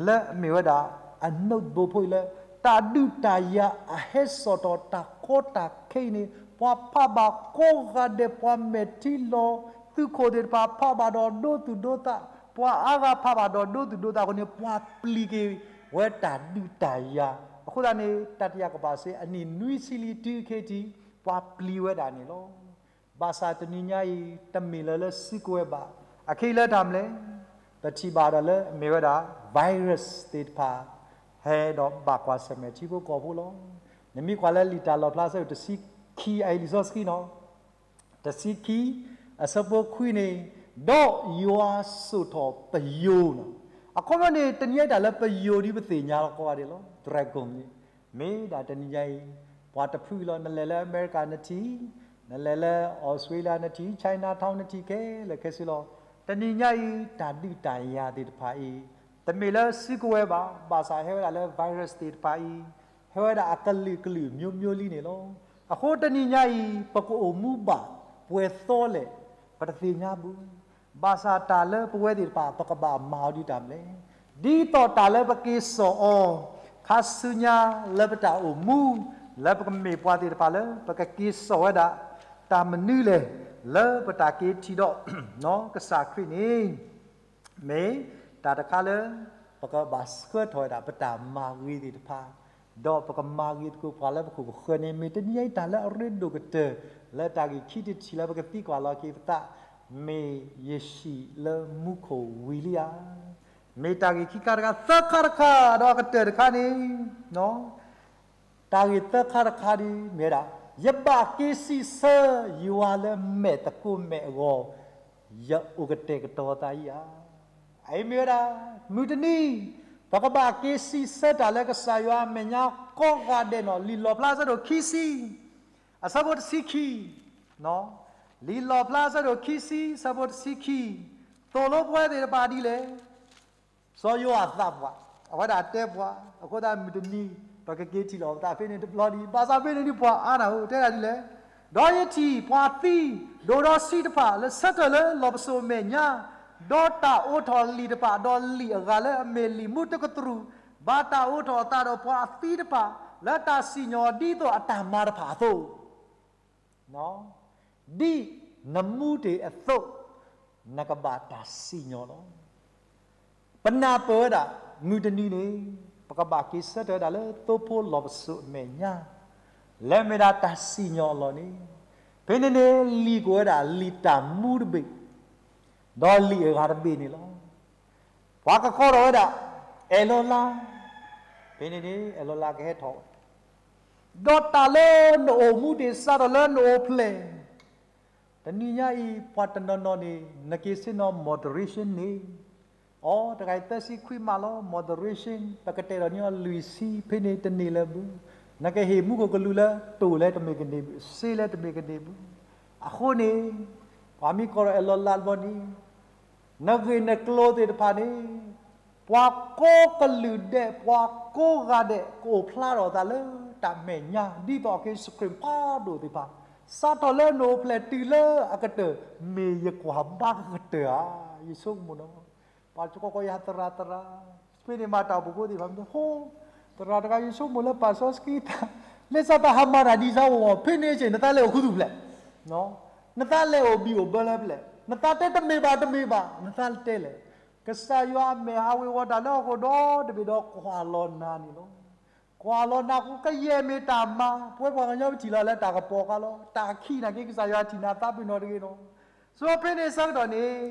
လၢအမ့ၢ်ဝဲဒၣ် အ notebook ဖိအံၤလၢ တၢ်ဒုးတၢ်ယၤအဟဲစိာ်ထီၣ်တၢ်ကီတၢ်ခဲအံၤန့ၣ် ပှၤဖးဘၣ်ကိးဂၤဒဲး ပှၤမဲာ်ထံလီၤသုးခိၣ်သ့ၣ်တဖၣ် ဖးဘၣ်ဒီးဒိသူၣ်ဒိသး, ပှၤအါဂၤဖးဘၣ်ဒီးဒိသူၣ်ဒိသးအဃိန့ၣ် ပှၤပျံၤက့ၤဝဲတၢ်ဒုးတၢ်ယၤ. အဃိသတးန့ၣ် တတိယကမ္ဘာစစ် အနံၣ်နွံဆံလံတုၤခဲအံၤ ပှၤပျံၤဝဲဒၣ်န့ၣ်လီၤ. ဘၣ်ဆၣ်တနံၤညါအံၤ တမ့ၢ်လၢၤလၢစုကဝဲၤဘၣ်. အခဲအံၤလၢတၢ်မနုၤလဲၣ်, ပထံၣ်ဘၣ်ဒီးလၢအမ့ၢ်ဝဲဒၣ် virus သ့ၣ်တဖၣ် ဟဲဒီးဘၣ်ကွၢ်ဆၢၣ်မဲာ်ထံဖိကီၢ်ဖိလီၤ. နမ့ၢ်ကွၢ်လၢလံာ်တၢ်လီၣ်ဖျါအဆၢဒိၣ်တဆံခံ အအံၤလံာ်စီဆှံနီၤ, တဆံခံ အဆၢဖိခွံန့ၣ်, ဒီးယွၤစိာ်ထီၣ်ပယိၤနီၤ. အခီပညီန့ၣ် တနံၤညါအံၤတၢ်လၢပယိၤဒ်ပသ့ၣ်ညါလီၤကိးဂၤဒဲးလီၤ. Dragon န့ၣ် မ့ၢ်ဒၣ်တနံၤညါအံၤ ပှၤတဖုလီၤ. နလဲၤလၢအမဲရကၤနထံၣ်, နလဲၤလၢ Australia နထံၣ်, Chinatown နထံၣ်ခဲလၢာ်ခဲဆ့လီၤ. တနံၤညါအံၤ တၢ်ဒုးတၢ်ယၤသ့ၣ်တဖၣ်အံၤ တမ့ၢ်လၢစုကဝဲၤဘၣ်, ဘၣ်ဆၣ်ဟဲဝဲဒၣ်လၢ virus သ့ၣ်တဖၣ်အံၤ ဟဲဝဲဒၣ်အကလုာ်ကလုာ် မျိုးမျိုးလံန့ၣ်လီၤ. အဃိတနံၤညါအံၤ ပကအိၣ်မူဘၣ်ပှဲၤသီလဲၣ် ပတသ့ၣ်ညါဘၣ်. ဘၣ်ဆၣ်တၢ်လၢပဝဲသ့ၣ်တဖၣ် ပကဘၣ်မၤအီၤဒ်တၢ်မနုၤလဲၣ်, ဒ်သိးတၢ်လၢပက့ၤစိာ်အီၤ ခါဆူညါလၢပတၢ်အိၣ်မူ လၢပကမ့ၢ်ပှၤသ့ၣ်တဖၣ်လၢ ပကက့ၤစိာ်ဝဲဒၣ် တၢ်မနုၤလဲၣ် လၢပတၢ်က့ၤထံၣ်ဒီး ကစၢ်ခရံာ်န့ၣ် မ့ၢ်တၢ်တခါလၢ ပကဘၣ်ဆှၢထီၣ်ဝဲဒၣ် ပတၢ်မၤဂ့ၤသ့ၣ်တဖၣ်, ဒီးပကမၤဂ့ၤသကိးပှၤလၢပခိၣ်ပဃၢၤန့ၣ် မ့ၢ်တနံၤညါအံၤတၢ်လၢအရ့ဒိၣ်ကတၢၢ် လၢတၢ်ဂ့ၢ်ခံတထံၣ်လၢပကသံကွၢ်လီၤက့ၤပသး, မ့ၢ်ယဟံၣ်လၢမူခိၣ်ဝံၤလံဧါ. မ့ၢ်တၢ်ဂ့ၢ်ခံခါတခါ, သၢခါတခါ ဒီးအကတၢၢ်တခါန့ၣ် တၢ်ဂ့ၢ်သၢခါတခါဒ်မ့ၢ်ဝဲဒၣ်, ယဘၣ်က့ၤစံးဆၢယွၤလၢမဲာ်သကိးမဲာ်အဂီၢ်, ယအိၣ်ကတဲာ်ကတီၤသးအံၤဧါ. အအံၤမ့ၢ်ဝဲဒၣ် မုၢ်တနံၤ ပကဘၣ်က့ၤစံးဆၢတၢ်လၢကစၢ်ယွၤအမဲာ်ညါကိးဂၤဒဲးနီၤ. လံာ်လီၣ်ဖျါအဆၢဒိၣ်ခံဆံ အဆၢဖိတဆံခံ, လံာ်လီၣ်ဖျါအဆၢဒိၣ်ခံဆံ အဆၢဖိတဆံခံ, သိၣ်လိပဝဲသ့ၣ်တဖၣ်ဒ်လဲၣ် စီၤယိၤဟၣ်သးပှၢ် အဝဲဒၣ်တဲပှၤ, အဃိသတးမုၢ်တနံၤ ပကက့ၤထံၣ်လိာ်ပသးဖဲန့ၣ်တဘျီဒံး, ဘၣ်ဆၣ်ဖဲန့ၣ်ဒံးပှၤအါနၤဧၢ တဲဒၣ်ဒ်လဲၣ်, ဒီးယထံၣ်ပှၤသံ ဒိၣ်ဒီးဆံးတဖၣ်လၢဆၢထၢၣ်လၢလီၢ်ပစိာ်အမဲာ်ညါ, ဒီးတၢ်အိးထီၣ်လံာ်တဖၣ် ဒီးလံာ်အဂၤလၢအမ့ၢ်လံာ်မူတကတြူၢ်, ဘၣ်တၢ်အိးထီၣ်အသးဒီးပှၤအသံတဖၣ် လၢတၢ်စံၣ်ညီၣ်ဒ်သိးအတၢ်မၤတဖၣ်အသိး ဒ်နမူတ့ၢ်အသိး နကဘၣ်တၢ်စံၣ်ညီၣ်လီၤ. ပနၢ်ပၢၢ်ဝဲဒၣ် မုၢ်တနံၤန့ၣ် ပကဘၣ်က့ၤဆၢထၢၣ်ဝဲဒၣ်လၢသိဖိလီၢ်ပစိာ်အမဲာ်ညါ, လၢမ့ၢ်ဒၣ်တၢ်စံၣ်ညီၣ်အလီၢ်န့ၣ်, ဖဲန့ၣ်န့ၣ် လံာ်ကအိၣ်ဝဲဒၣ်လံာ်တၢ်မူတဘ့ၣ် ဒီးလံာ်အဂၤတဘ့ၣ်န့ၣ်လီၤ. ပှၤကကိးထီၣ်ဝဲဒၣ် အဲၣ်လီၤလါ, ဖဲန့ၣ်န့ၣ် အဲၣ်လီၤလါကဟဲထီၣ်ဝဲ, ဒီးတၢ်လၢနအိၣ်မူဒံးစးထီၣ်လၢနအိၣ်ဖျဲၣ်, တနံၤညါအံၤ ပှၤတနီၤနီၤန့ၣ် နက့ၤဆ့ၣ်နီၤ moderation န့ၣ်, အိ တဂၤအံၤသၢဆံခွံမးလီၤ moderation ပကတဲထီၣ်န့ၢ်အီၤလွံၢ်ဆံ ဖဲန့ၣ်တန့ၢ်လၢၤဘၣ်, နကဟ့ၣ်မူခိၣ်ကလူးလၢတိၢ်လၢတမ့ၢ်ကန့ၢ်ဘၣ်, စ့လၢတမ့ၢ်ကန့ၢ်ဘၣ်. အဃိန့ၣ် ပှၤမ့ၢ်ကိးထီၣ်အလီၢ်လၢ်တဘျီန့ၣ် နဂ့ၢ်နကျိၤသ့ၣ်တဖၣ်န့ၣ် ပှၤကိးကလုာ်ဒဲး ပှၤကိးဂၤဒဲး ကအိၣ်ဖျါထီၣ်အသးလၢတၢ်မဲာ်ညါ ဒ်သိးက့ၤယ့ၣ်ၡူးခရံာ်ဖးဒိၣ်သ့ၣ်တဖၣ် စးထီၣ်လၢနအိၣ်ဖျဲၣ်တုၤလၢအကတၢၢ် မ့ၢ်ယကွၢ်ဘါကကတၢၢ်ဧါ. ယဆိကမိၣ်နီၤ ပှၤကိးကိးယၤသရၣ်သရၣ်, ဖဲန့ၣ်မၤတၢ်အိၣ်ဖှိၣ်ဖိသ့ၣ်တဖၣ်မ့ၢ်ဟိ သရၣ်တဂၤ ယဆိကမိၣ်လၢပာ်စီဆှံတၢ် လၢစးပာ်ဟးမၤတၢ်ဒ်စါဝီၤ ဖဲန့ၣ်စ့ၢ် နသးလဲၤအိၣ်ခူသူၣ်ဖျဲး, နသးလဲၤအိၣ်ဘံၣ်အိၣ်ဘၢလၢဖျဲး, နသးတဲတမ့ၢ်ဘၣ်တမ့ၢ်ဘၣ် နသးတဲလဲၣ်. ကစၢ်ယွၤမဲာ်ဟးဝ့ၤဝီၤတၢ်လၢဟီၣ်ခိၣ်ဒီတဘ့ၣ်ဒီးကွၢ်လီၤနၤန့ၣ်လီၤ. ကွၢ်လီၤနၤဃိ ကယဲၢ်မ့ၢ်တၢ်မၤ ပဝဲပှၤကညီပထံၣ်လီၤလၢတၢ်ကပီၤဃာ်လီၤ. တၢ်ခံးနာ်က့ ကစၢ်ယွၤထံၣ်နၤသးပ့ၤနီၣ်တဂ့ၤနီၤ. ဆိဖဲန့ၣ်ဆၢကတီၢ်န့ၣ်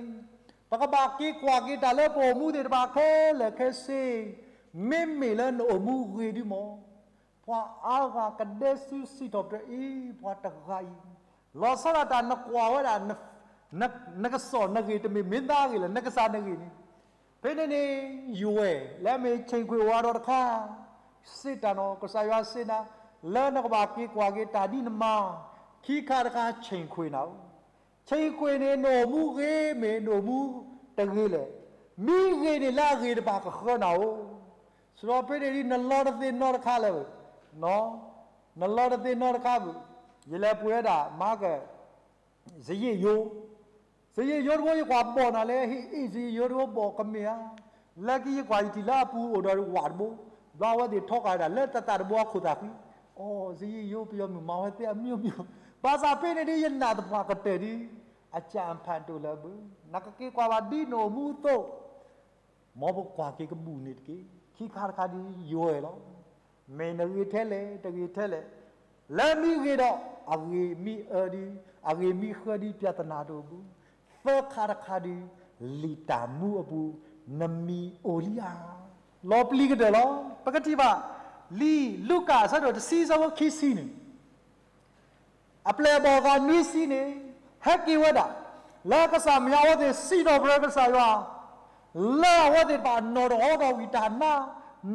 ပကဘၣ်က့ၤကွၢ်က့ၤတၢ်လၢပအိၣ်မူသ့ၣ်တဖၣ်ခဲလၢာ်ခဲဆ့, မ့မ့ၢ်လၢနအိၣ်မူဂ့ၤဒုမး ပှၤအါဂၤကဒဲစုစံးထီၣ်ပတြၢၤအံၤ ပှၤတဂၤအံၤ လီၤဆီဒၣ်တၢ်နကွၢ်ဝဲဒၣ် နကစီၣ်နဂ့ၢ်တမ့ၢ်မ့ၢ်သးဂ့ၢ်လၢ နကစၢ်နဂ့ၢ်န့ၣ်, ဖဲန့ၣ်န့ၣ် ယွဲၢ်လၢမ့ၢ်ဆ့ၣ်ခွ့ၣ်အိၣ်အါဒီးတခါ စံးတၢ်နီၤ ကစၢ်ယွၤစံးနၤ လၢနကဘၣ်က့ၤကွၢ်က့ၤတၢ်ဒ်နမၤ ခံခါတခါ ဆ့ၣ်ခွ့ၣ်နၤဧိၤ. ဆ့ၣ်ခွ့ၣ်န့ၣ် နအိၣ်မူဂ့ၤမ့ၢ်နအိၣ်မူတဂ့ၤလဲၣ်. မ့ၢ်ဂ့ၤန့ၣ်လၢအဂ့ၤတဖၣ်ကဃၢနၤဧိၤ. ဆိဖဲန့ၣ်ဒ်နလီတသ့နီတခါလၢၤ, နလီတသ့နီတခါဘၣ်. ယလဲၤပှ့ၤဝဲဒၣ် မၤက စယံၣ်ယိ စယံၣ်ယိတဘိ ယကွၢ်ဘီၣ်နၤလၢ ဟ့ၣ်အ့ၣ် စယံၣ်ယိတဘိဘီၣ်ကမ့ၢ်ဧါ. လၢခံယကွၢ်ယထံၣ်လၢအပူၤအိၣ်ဒီးဝၣ်တဘိ, ဘျီအဝဲသ့ၣ်ထီဃာ်ဝဲဒၣ်လၢသးသးတဘိအခိၣ်သးဃံ, အိ စယံၣ်ယိပယီၤမုၣ်မၤဝဲသ့ၣ်အမံၤမံၤ, ဘၣ်ဆၣ်ဖဲန့ၣ်ဒ် ယနာ်သပှၢ်ကတၢၢ်ဒ် အကၢ်အဖးတိၢ်လၢအဘၢ, နကက့ၤကွၢ်ဘၣ်ဒ်နအိၣ်မူအသိး မ်ပကွၢ်က့ၤကဘူၣ်န့ၣ်တက့ၢ်. ခံခါတခါဒ်ယွဲၢ်လီၤ. မ့ၢ်နဂ့ၤထဲလဲၣ် တဂ့ၤထဲလဲၣ်, လၢမ့ၢ်ဂ့ၤဒီး အဂ့ၢ်မ့ၢ်အၢဒ် အဂ့ၢ်မ့ၢ်ဃၢဒ် ပြဿနာတအိၣ်ဘၣ်. သၢခါတခါဒ် လံာ်တၢ်မူအပူၤ နမံၤအိၣ်လံဧါ. လီၤပျံၤကတၢၢ်လီၤ. ပကထံၣ်ဘၣ် လံာ်လူၤကၣ်အဆၢဒိၣ်တဆံ အဆၢဖိခံဆံန့ၣ် အပျဲၢ်အဘီၣ်အဂၤနွံဆံန့ၣ် ဟဲက့ၤဝဲဒၣ် လၢကစၢ်မၠၤအဝဲသ့ၣ်စံးထီၣ်ပတြၢၤကစၢ်ယွၤ လၢအဝဲသ့ၣ်တဖၣ်နီၣ်ထီၣ်ဟီထီၣ်ကွံာ်တၢ်နါ,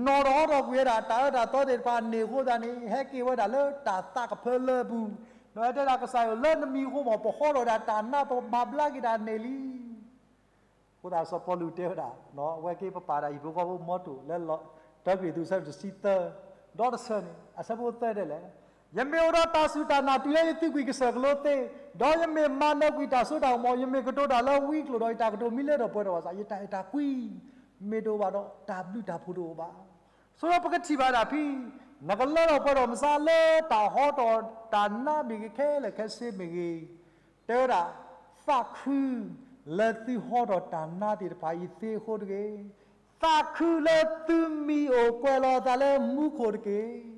နီၣ်ထီၣ်ဟီထီၣ်ကွံာ်ဝဲဒၣ် တၢ်အၢတၢ်သီသ့ၣ်တဖၣ်န့ၣ်အဃိသတးန့ၣ် ဟဲက့ၤဝဲဒၣ်လၢတၢ်သးကဖၢလၢအပူၤ, ဒီးဟဲတဲဒၣ်ကစၢ်ယွၤလၢနမံၤအဃိမး ပဟီထီၣ်ဝဲဒၣ်တၢ်နါ ပမၤဘျါက့ၤတၢ်န့ၣ်လံ. အဃိသတးစီၤပီလူးတဲဝဲဒၣ် အဝဲက့ၤပပာ်ဒၣ်ဟံၣ်ဖိဃီဖိမီထိၣ်လၢ တၢကရံၣ်သူး အဆၢဒိၣ်တဆံသၢ ဒီတဆၢန့ၣ် အဆၢဖိသၢဒဲးလဲၣ်, ယမ့ၢ်အိၣ်ဒီးတၢ်စူၢ်တၢ်နာ်တုၤလၢယသုးကွံာ်ကစၢၢ်ကလိသ့, ဒီးယမ့ၢ်မၤနၢၤကွံာ်တၢ်စိတၢ်ကမီၤ, ယမ့ၢ်ကတိၤတၢ်လၢဝံကျိာ်ဒီး ယတၢ်ကတိၤမ့ၢ်လၢထီၣ်ပှဲၤထီၣ်ဘၣ်ဆၣ် ယတၢ်အဲၣ်တၢ်ကွံ မ့ၢ်တအိၣ်ဘၣ်ဒီး တၢ်ဘျုးတၢ်ဖှိၣ်တအိၣ်ဘၣ်. ဆိဒီးပကထံၣ်ဘၣ်ဒၣ်ဖဲ နကလၢထီၣ်ပှဲၤထီၣ်မစါလၢတၢ်ဟီထီၣ်တၢ်နါမ့ၢ်ဂ့ၤခဲလၢာ်ခဲဆ့မ့ၢ်ဂ့ၤ, တဲဝဲဒၣ် သးခု လၢသုဟီထီၣ်တၢ်နါသ့ၣ်တဖၣ်အံၤသ့အဃိတဂ့ၤ. သးခုလၢသုမံၤအိၣ်ကွဲးလီၤအသးလၢမူခိၣ်တက့ၢ်.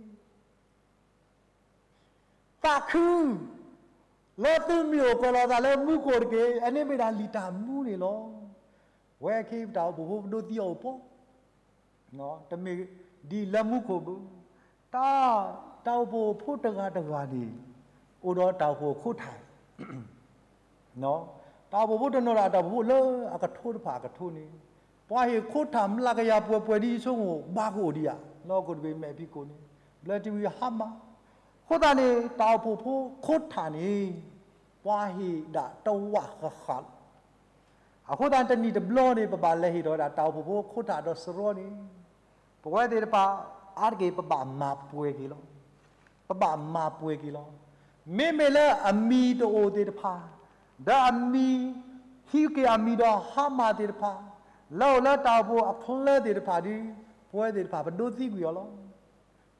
သးခု လၢသုမံၤအိၣ်ကွဲးလီၤအသးလၢမူခိၣ်တက့ၢ်. အန့ၣ်မ့ၢ်ဒၣ်လံာ်တၢ်မူန့ၣ်လီၤ. ဝဲအခံပတၢ်အိၣ်ဖှိၣ်ဖိပဒိးသံအီၤအိၣ်ပီ တမ့ၢ်ဒ်လၢမူခိၣ်ဘၣ်. တၢ် တၢ်အိၣ်ဖှိၣ်ဖိတဂၤတဂၤန့ၣ် အိၣ်ဒီးတၢ်အိၣ်ဖှိၣ်အခိၣ်ထၣ် တၢ်အိၣ်ဖှိၣ်ဖိတနီၤဒီးတၢ်အိၣ်ဖှိၣ်ဖိလၢအကထိတဖၣ်အကထိန့ၣ်, ပှၤဟ့ၣ်ခိၣ်ထၣ်မျးကယၤပှဲၤပှဲၤဒ်ဆိကမိၣ်ဘၣ်ကအိၣ်ဒံးဧါ. လၢဟီၣ်ခိၣ်တဘ့ၣ်မဲာ်ဖံးခိၣ်န့ၣ် ဘျၢထံဝံၤဟါမၢ်. အဃိသတးန့ၣ် တၢ်အိၣ်ဖှိၣ်ဖိခိၣ်ထၣ်န့ၣ် ပှၤဟ့ၣ်ဒၣ်တဝၣ်ဃၣ်ဃၣ်လီၤ. အဃိသတးတနံၣ်တဘျီန့ၣ် ပဘၣ်လဲၤဟ့ၣ်ထီၣ်ဝဲဒၣ်တၢ်အိၣ်ဖှိၣ်ဖိခိၣ်ထၣ်ဒီးစရီန့ၣ် ပဝဲသ့ၣ်တဖၣ် အါတက့ၢ် ပဘၣ်မၤပှဲၤက့ၤလီၤ. ပဘၣ်မၤပှဲၤက့ၤလီၤ. မ့မ့ၢ်လၢအမံၤတအိၣ်သ့ၣ်တဖၣ်, ဒီးအမံၤ ဟံးက့ၤအမံၤဒီးဟါမၢ်သ့ၣ်တဖၣ်, လၢအိၣ်လၢတၢ်အိၣ်ဖှိၣ်အချၢသ့ၣ်တဖၣ်ဒီး ပဝဲသ့ၣ်တဖၣ် ပဒိးသံကွံာ်အီၤလီၤ.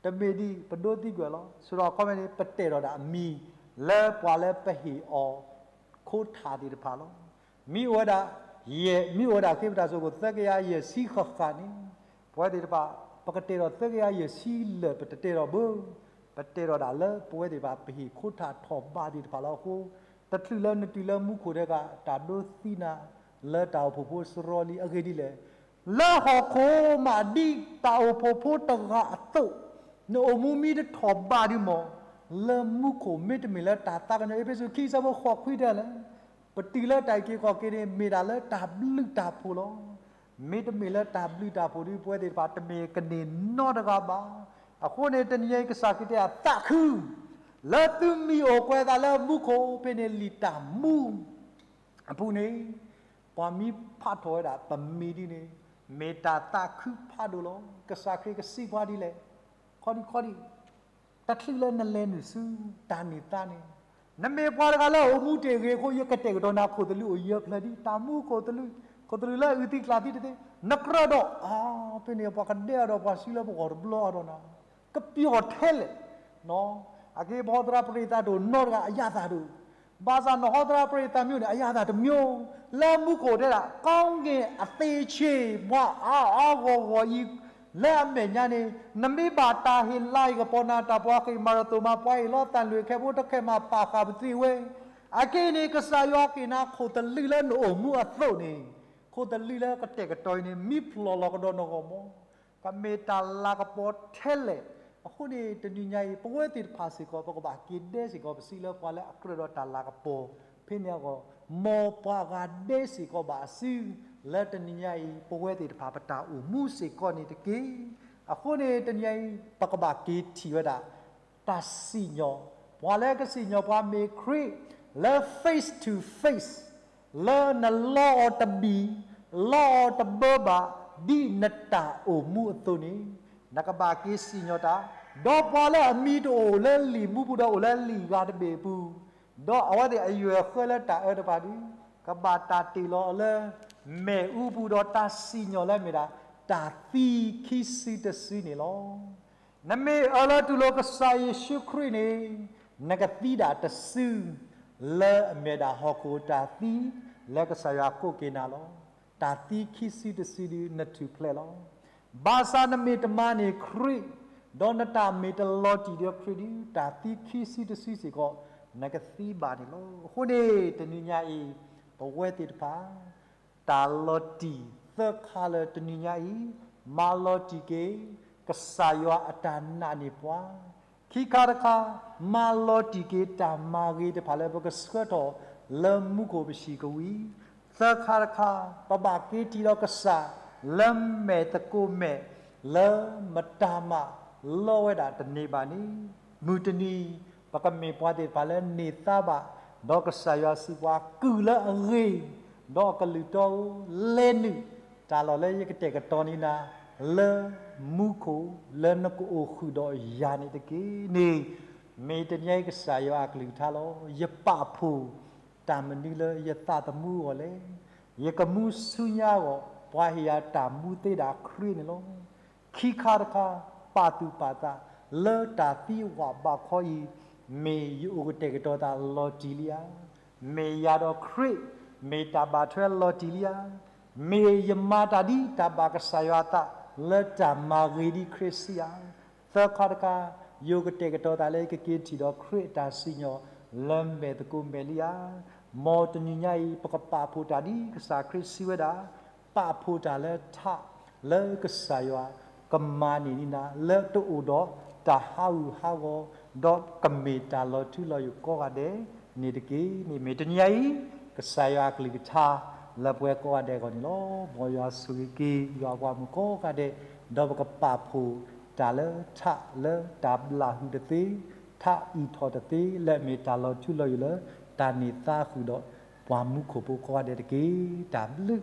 တမ့ၢ်ဒ်ပဒိးသံကွံာ်အီၤလီၤ. ဆိဒီးအခီပညီန့ၣ် ပတဲထီၣ်ဒၣ်အမံၤ လၢပှၤလၢပဟ့ၣ်အီၤ ခိၣ်ထၣ်သ့ၣ်တဖၣ်လီၤ. မ့ၢ်အိၣ်ဝဲဒၣ် ယဲၢ် မ့ၢ်အိၣ်ဝဲဒၣ်ခ့ပတၢ်စိၤခိၣ် သၢကယၤယဲၢ်ဆံဃၣ်ဃၣ်န့ၣ် ပဝဲသ့ၣ်တဖၣ် ပကတဲထီၣ်သၢကယၤယဲၢ်ဆံလၢာ် ပတတဲထီၣ်ဘၣ်. ပတဲထီၣ်ဒၣ်လၢပဝဲသ့ၣ်တဖၣ် ပဟ့ၣ်ခိၣ်ထၣ်ထီၣ်ဘးသ့ၣ်တဖၣ်လီၤအဃိ တချုးလၢနတုၤလၢမူခိၣ်တဂၤ တၢ်ဒိးသံနၤ လၢတၢ်အိၣ်ဖှိၣ်ဖိစရီလံ. အဂ့ၢ်ဒ်လဲၣ် လၢဟီၣ်ခိၣ်မးဒ်တၢ်အိၣ်ဖှိၣ်ဖိတဂၤအသိး နအိၣ်မူမ့ၢ်တထီၣ်ဘးဒံးမး လၢမူခိၣ်မ့တမ့ၢ်လၢတၢ်သးကညီၤ အ့းဖ့းစူးခံဆၢဖိဃိးခွံတဲလဲၣ်, ပတုၤလၢတၢ်အုၣ်က့ၤခီၣ်က့ၤန့ၣ် မ့ၢ်ဒၣ်လၢတၢ်ဘျုးတၢ်ဖှိၣ်လီၤ. မ့တမ့ၢ်လၢတၢ်ဘျုးတၢ်ဖှိၣ်ဒီး ပဝဲသ့ၣ်တဖၣ် တမ့ၢ်ကန့ၢ်နီတဂၤဘၣ်. အဃိန့ၣ် တနံၤအံၤ ကစၢ်ခရံာ်တဲဒၣ် သးခု, လၢသုမံၤအိၣ်ကွဲးသးလၢမူခိၣ်ဖဲန့ၣ် လံာ်တၢ်မူအပူၤန့ၣ် ပှၤမ့ၢ်ဖးထီၣ်ဝဲဒၣ်ပမံၤဒ်န့ၣ် မ့ၢ်တၢ်သးခုဖးဒိၣ်လီၤ. ကစၢ်ခရံာ်ကစံးပှၤဒ်လဲၣ်, ခီဒံခီဒံ တချုးလၢနလဲၤနုာ်ဆူတၢ်န့ၢ်သါန့ၣ် နမ့ၢ်ပှၤတဂၤလၢအအိၣ်မူတ့ၢ်ဂ့ၤအဃိ ယကတဲာ်ကတီၤနၤ ခိၣ်သလုးအိၣ်ယဲၢ်ဖျၢၣ်ဒ် တၢ်မူခိၣ်သလုး, ခိၣ်သလုးလၢအုၣ်သံကျၣ်သံတသ့, နကြၢးဒီး အါ ဖဲန့ၣ် ပှၤကဒဲအဒီးပှၤစုလၢပဂီၢ်တဘျီအဒီးနၤ, ကပျီၢ်ထဲလဲၣ်, အက့ၤပဟီသရၣ်ပရ့ၤသးတအိၣ်နီတဂၤအယၢ်သးတအိၣ်, ဘၣ်ဆၣ်နဟီသရၣ်ပရ့ၤသးမ့ၢ်အိၣ်န့ၣ် အယၢ်သးတမ့ၢ်, လၢမူခိၣ်တဲဒၣ် ကောင်းကင်အသီးခြေ ပှၤအါအါဂီၢ်ဂီၢ်အံၤ လၢအမဲာ်ညါန့ၣ် နမ့ၢ်ဘၣ်တၢ်ဟ့ၣ်လၤဟ့ၣ်ကပီၤနၤ တၢ်ပှၤဃ့ၢ်မၤရသိၣ်မၤ ပှၤဟ့ၣ်လီၤသၣ်လွံၢ်ခဲဖိတခဲမး ပာ်ဃာ်ပသ့ဝဲ, အက့ၢ်န့ၣ် ကစၢ်ယွၤက့ၤနၤ ခိၣ်သလုးလၢနအိၣ်မူအသိးန့ၣ်, ခိၣ်သလုးလၢကတဲာ်ကတီၤအံၤန့ၣ် မံဖျိးလီၤကဒီးနဂီၢ်မး, ကမ့ၢ်တၢ်လၤကပီၤထဲလဲၣ်. အဃိန့ၣ် တနံၤညါအံၤ ပဝဲသ့ၣ်တဖၣ်စ့ၢ်ကီး ပကဘၣ်က့ၤဒဲစ့ၢ်ကီး ပစုလၢပှၤလၢအကြၢးဒီးတၢ်လၤကပီၤ ဖဲန့ၣ်အဂီၢ်, မ်ပှၤဂၤဒဲစ့ၢ်ကီးဘၣ်အစု လၢတနံၤညါအံၤ ပဝဲသ့ၣ်တဖၣ် ပတၢ်အိၣ်မူစ့ၢ်ကီးန့ၣ်တက့ၢ်. အဃိန့ၣ် တနံၤညါအံၤ ပကဘၣ်က့ၤထံၣ်ဝဲဒၣ် တၢ်စံၣ်ညီၣ်, ပှၤလၢကစံၣ်ညီၣ်ပှၤမ့ၢ်ခရံာ် လၢ face to face, လၢနလီအီၤတဘံၣ်, လီအီၤတဘၢဘၣ်, ဒ်နတၢ်အိၣ်မူအသိးန့ၣ်, နကဘၣ်က့ၤစံၣ်ညီၣ်တၢ်, ဒီးပှၤလၢအမံၤတအိၣ်လၢလံာ်မူပူၤဒီးအိၣ်လၢလံာ်ဂၤတဘ့ၣ်အပူၤ, ဒီးအဝဲသ့ၣ်အယွဲၢ်ဃၢလၢတၢ်အၢတဖၣ်ဒီး, ကဘၣ်တၢ်တ့ၢ်လီၤအီၤလၢ မ့ၣ်အူပူၤဒီးတၢ်စံၣ်ညီၣ်လၢအမ့ၢ်ဒၣ် တၢ်သံခံစုတစုန့ၣ်လီၤ. နမ့ၢ်အၢၣ်လီၤတူၢ်လိာ်ကစၢ်ယ့ၣ်ၡူးခရံာ်န့ၣ်, နကသံဒၣ်တစု လၢအမ့ၢ်ဒၣ်ဟီၣ်ခိၣ်တၢ်သံ လၢကစၢ်ယွၤကိးက့ၤနၤလီၤ. တၢ်သံခံစုတစုဒုးနထူၣ်ဖျဲးလီၤ. ဘၣ်ဆၣ်နမ့ၢ်တမၤန့ၢ်ခရံာ်, ဒီးနတၢ်မ့ၢ်တလီၤတံၢ်ဒီးခရံာ်ဒုး တၢ်သံခံစုတစုစ့ၢ်ကီး နကသံဘၣ်န့ၣ်လီၤ. အဃိန့ၣ် တနံၤညါအံၤ ပဝဲသ့ၣ်တဖၣ် တၢ်လီၤတံၢ်သၢခါလၢတနံၤညါအံၤ, မၤလီၤတံၢ်က့ၤ ကစၢ်ယွၤအတၢ်နာ်န့ၢ်ပှၤ, ခံခါတခါ, မၤလီၤတံၢ်က့ၤတၢ်မၤဂ့ၤတဖၣ်လၢပကဆှၢထီၣ်လၢမူခိၣ်ပဟံၣ်ကဝံၤ, သၢခါတခါ, ပဘၣ်က့ၤထံၣ်ဒီးကစၢ်လၢမဲာ်သကိးမဲာ် လၢမတၤမးလီဝဲဒၣ်တန့ၢ်ဘၣ်န့ၣ်, မုၢ်တနံၤ ပကမ့ၢ်ပှၤသ့ၣ်တဖၣ်လၢန့ၢ်သါဘၣ်, ဒီးကစၢ်ယွၤစံးပှၤကုၢ်လၢအဂ့ၤ, ဒီးအကလုၢ်တီဧၢ, လဲၤနုာ်တၢ်လီၢ်လၢယကတဲာ်ကတီၤန့ၢ်နၤ လၢမူခိၣ်လၢနကအိၣ်ဃုာ်ဒီးယၤန့ၣ်တက့ၢ်န့ၣ်, မ့ၢ်တနံၤအံၤကစၢ်ယွၤအကလုၢ်ကထါလီၤ. ယပာ်ဖှိၣ်တၢ်မနုၤလၢယသးသမူအဂီၢ်လဲၣ်. ယကမူဆူညါအဂီၢ် ပှၤဟ့ၣ်ယၤတၢ်မူသ့ဒၣ်ခရံာ်န့ၣ်လီၤ. ခံခါတခါ, ပာ်သူၣ်ပာ်သးလၢတၢ်သံဝးဘးခီအံၤ, မ့ၢ်ယအိၣ်ကတဲာ်ကတီၤသးလီၤတံၢ်လံဧါ. မ့ၢ်ယၤဒီးခရံာ် မ့ၢ်တၢ်ဘၣ်ထွဲလီၤတံၢ်လံဧါ. မ့ၢ်ယမၤတၢ်ဒ်တၢ်ဘၣ်ကစၢ်ယွၤအသး လၢတၢ်မၤဂ့ၤဒ်ခရံာ်စံးဧါ. သၢခါတခါ, ယအိၣ်ကတဲာ်ကတီၤသးလၢယကက့ၤထံၣ်ဒီးခရံာ်အတၢ်စံၣ်ညီၣ် လၢမဲာ်သကိးမဲာ်လံဧါ. မ်တနံၤညါအံၤ ပကပာ်ဖှိၣ်တၢ်ဒ်ကစၢ်ခရံာ်စံးဝဲဒၣ်, ပာ်ဖှိၣ်တၢ်လၢထးလၢကစၢ်ယွၤကမၤန့ၢ်န့ၢ်နၤ လၢတအိၣ်ဒီးတၢ်ဟးဂူာ်ဟးဂီၤ, ဒီးကမ့ၢ်တၢ်လီၤထူလီၤယိာ်ကိးဂၤဒဲးန့ၣ်တက့ၢ်. န့ၣ်မ့ၢ်တနံၤညါအံၤ ကစၢ်ယွၤအကလုၢ်ကထါလၢပဝဲကိးဂၤဒဲးအဂီၢ်န့ၣ်လီၤ. မ်ယွၤဆိၣ်ဂ့ၤက့ၤယွၤအပှၤမုၣ်ကိးဂၤဒဲး, ဒီးပကပာ်ဖှိၣ်တၢ်လၢထးလၢတၢ်ဘျၣ်ဟုၣ်တသ့, ထးအုၣ်ထီၣ်တသ့ လၢအမ့ၢ်တၢ်လီၤထူလီၤယိာ်လၢတၢ်န့ၢ်သါဃုာ်ဒီးပှၤမူခိၣ်ဖိကိးဂၤဒဲးတက့ၢ်. တၢ်ဘျုး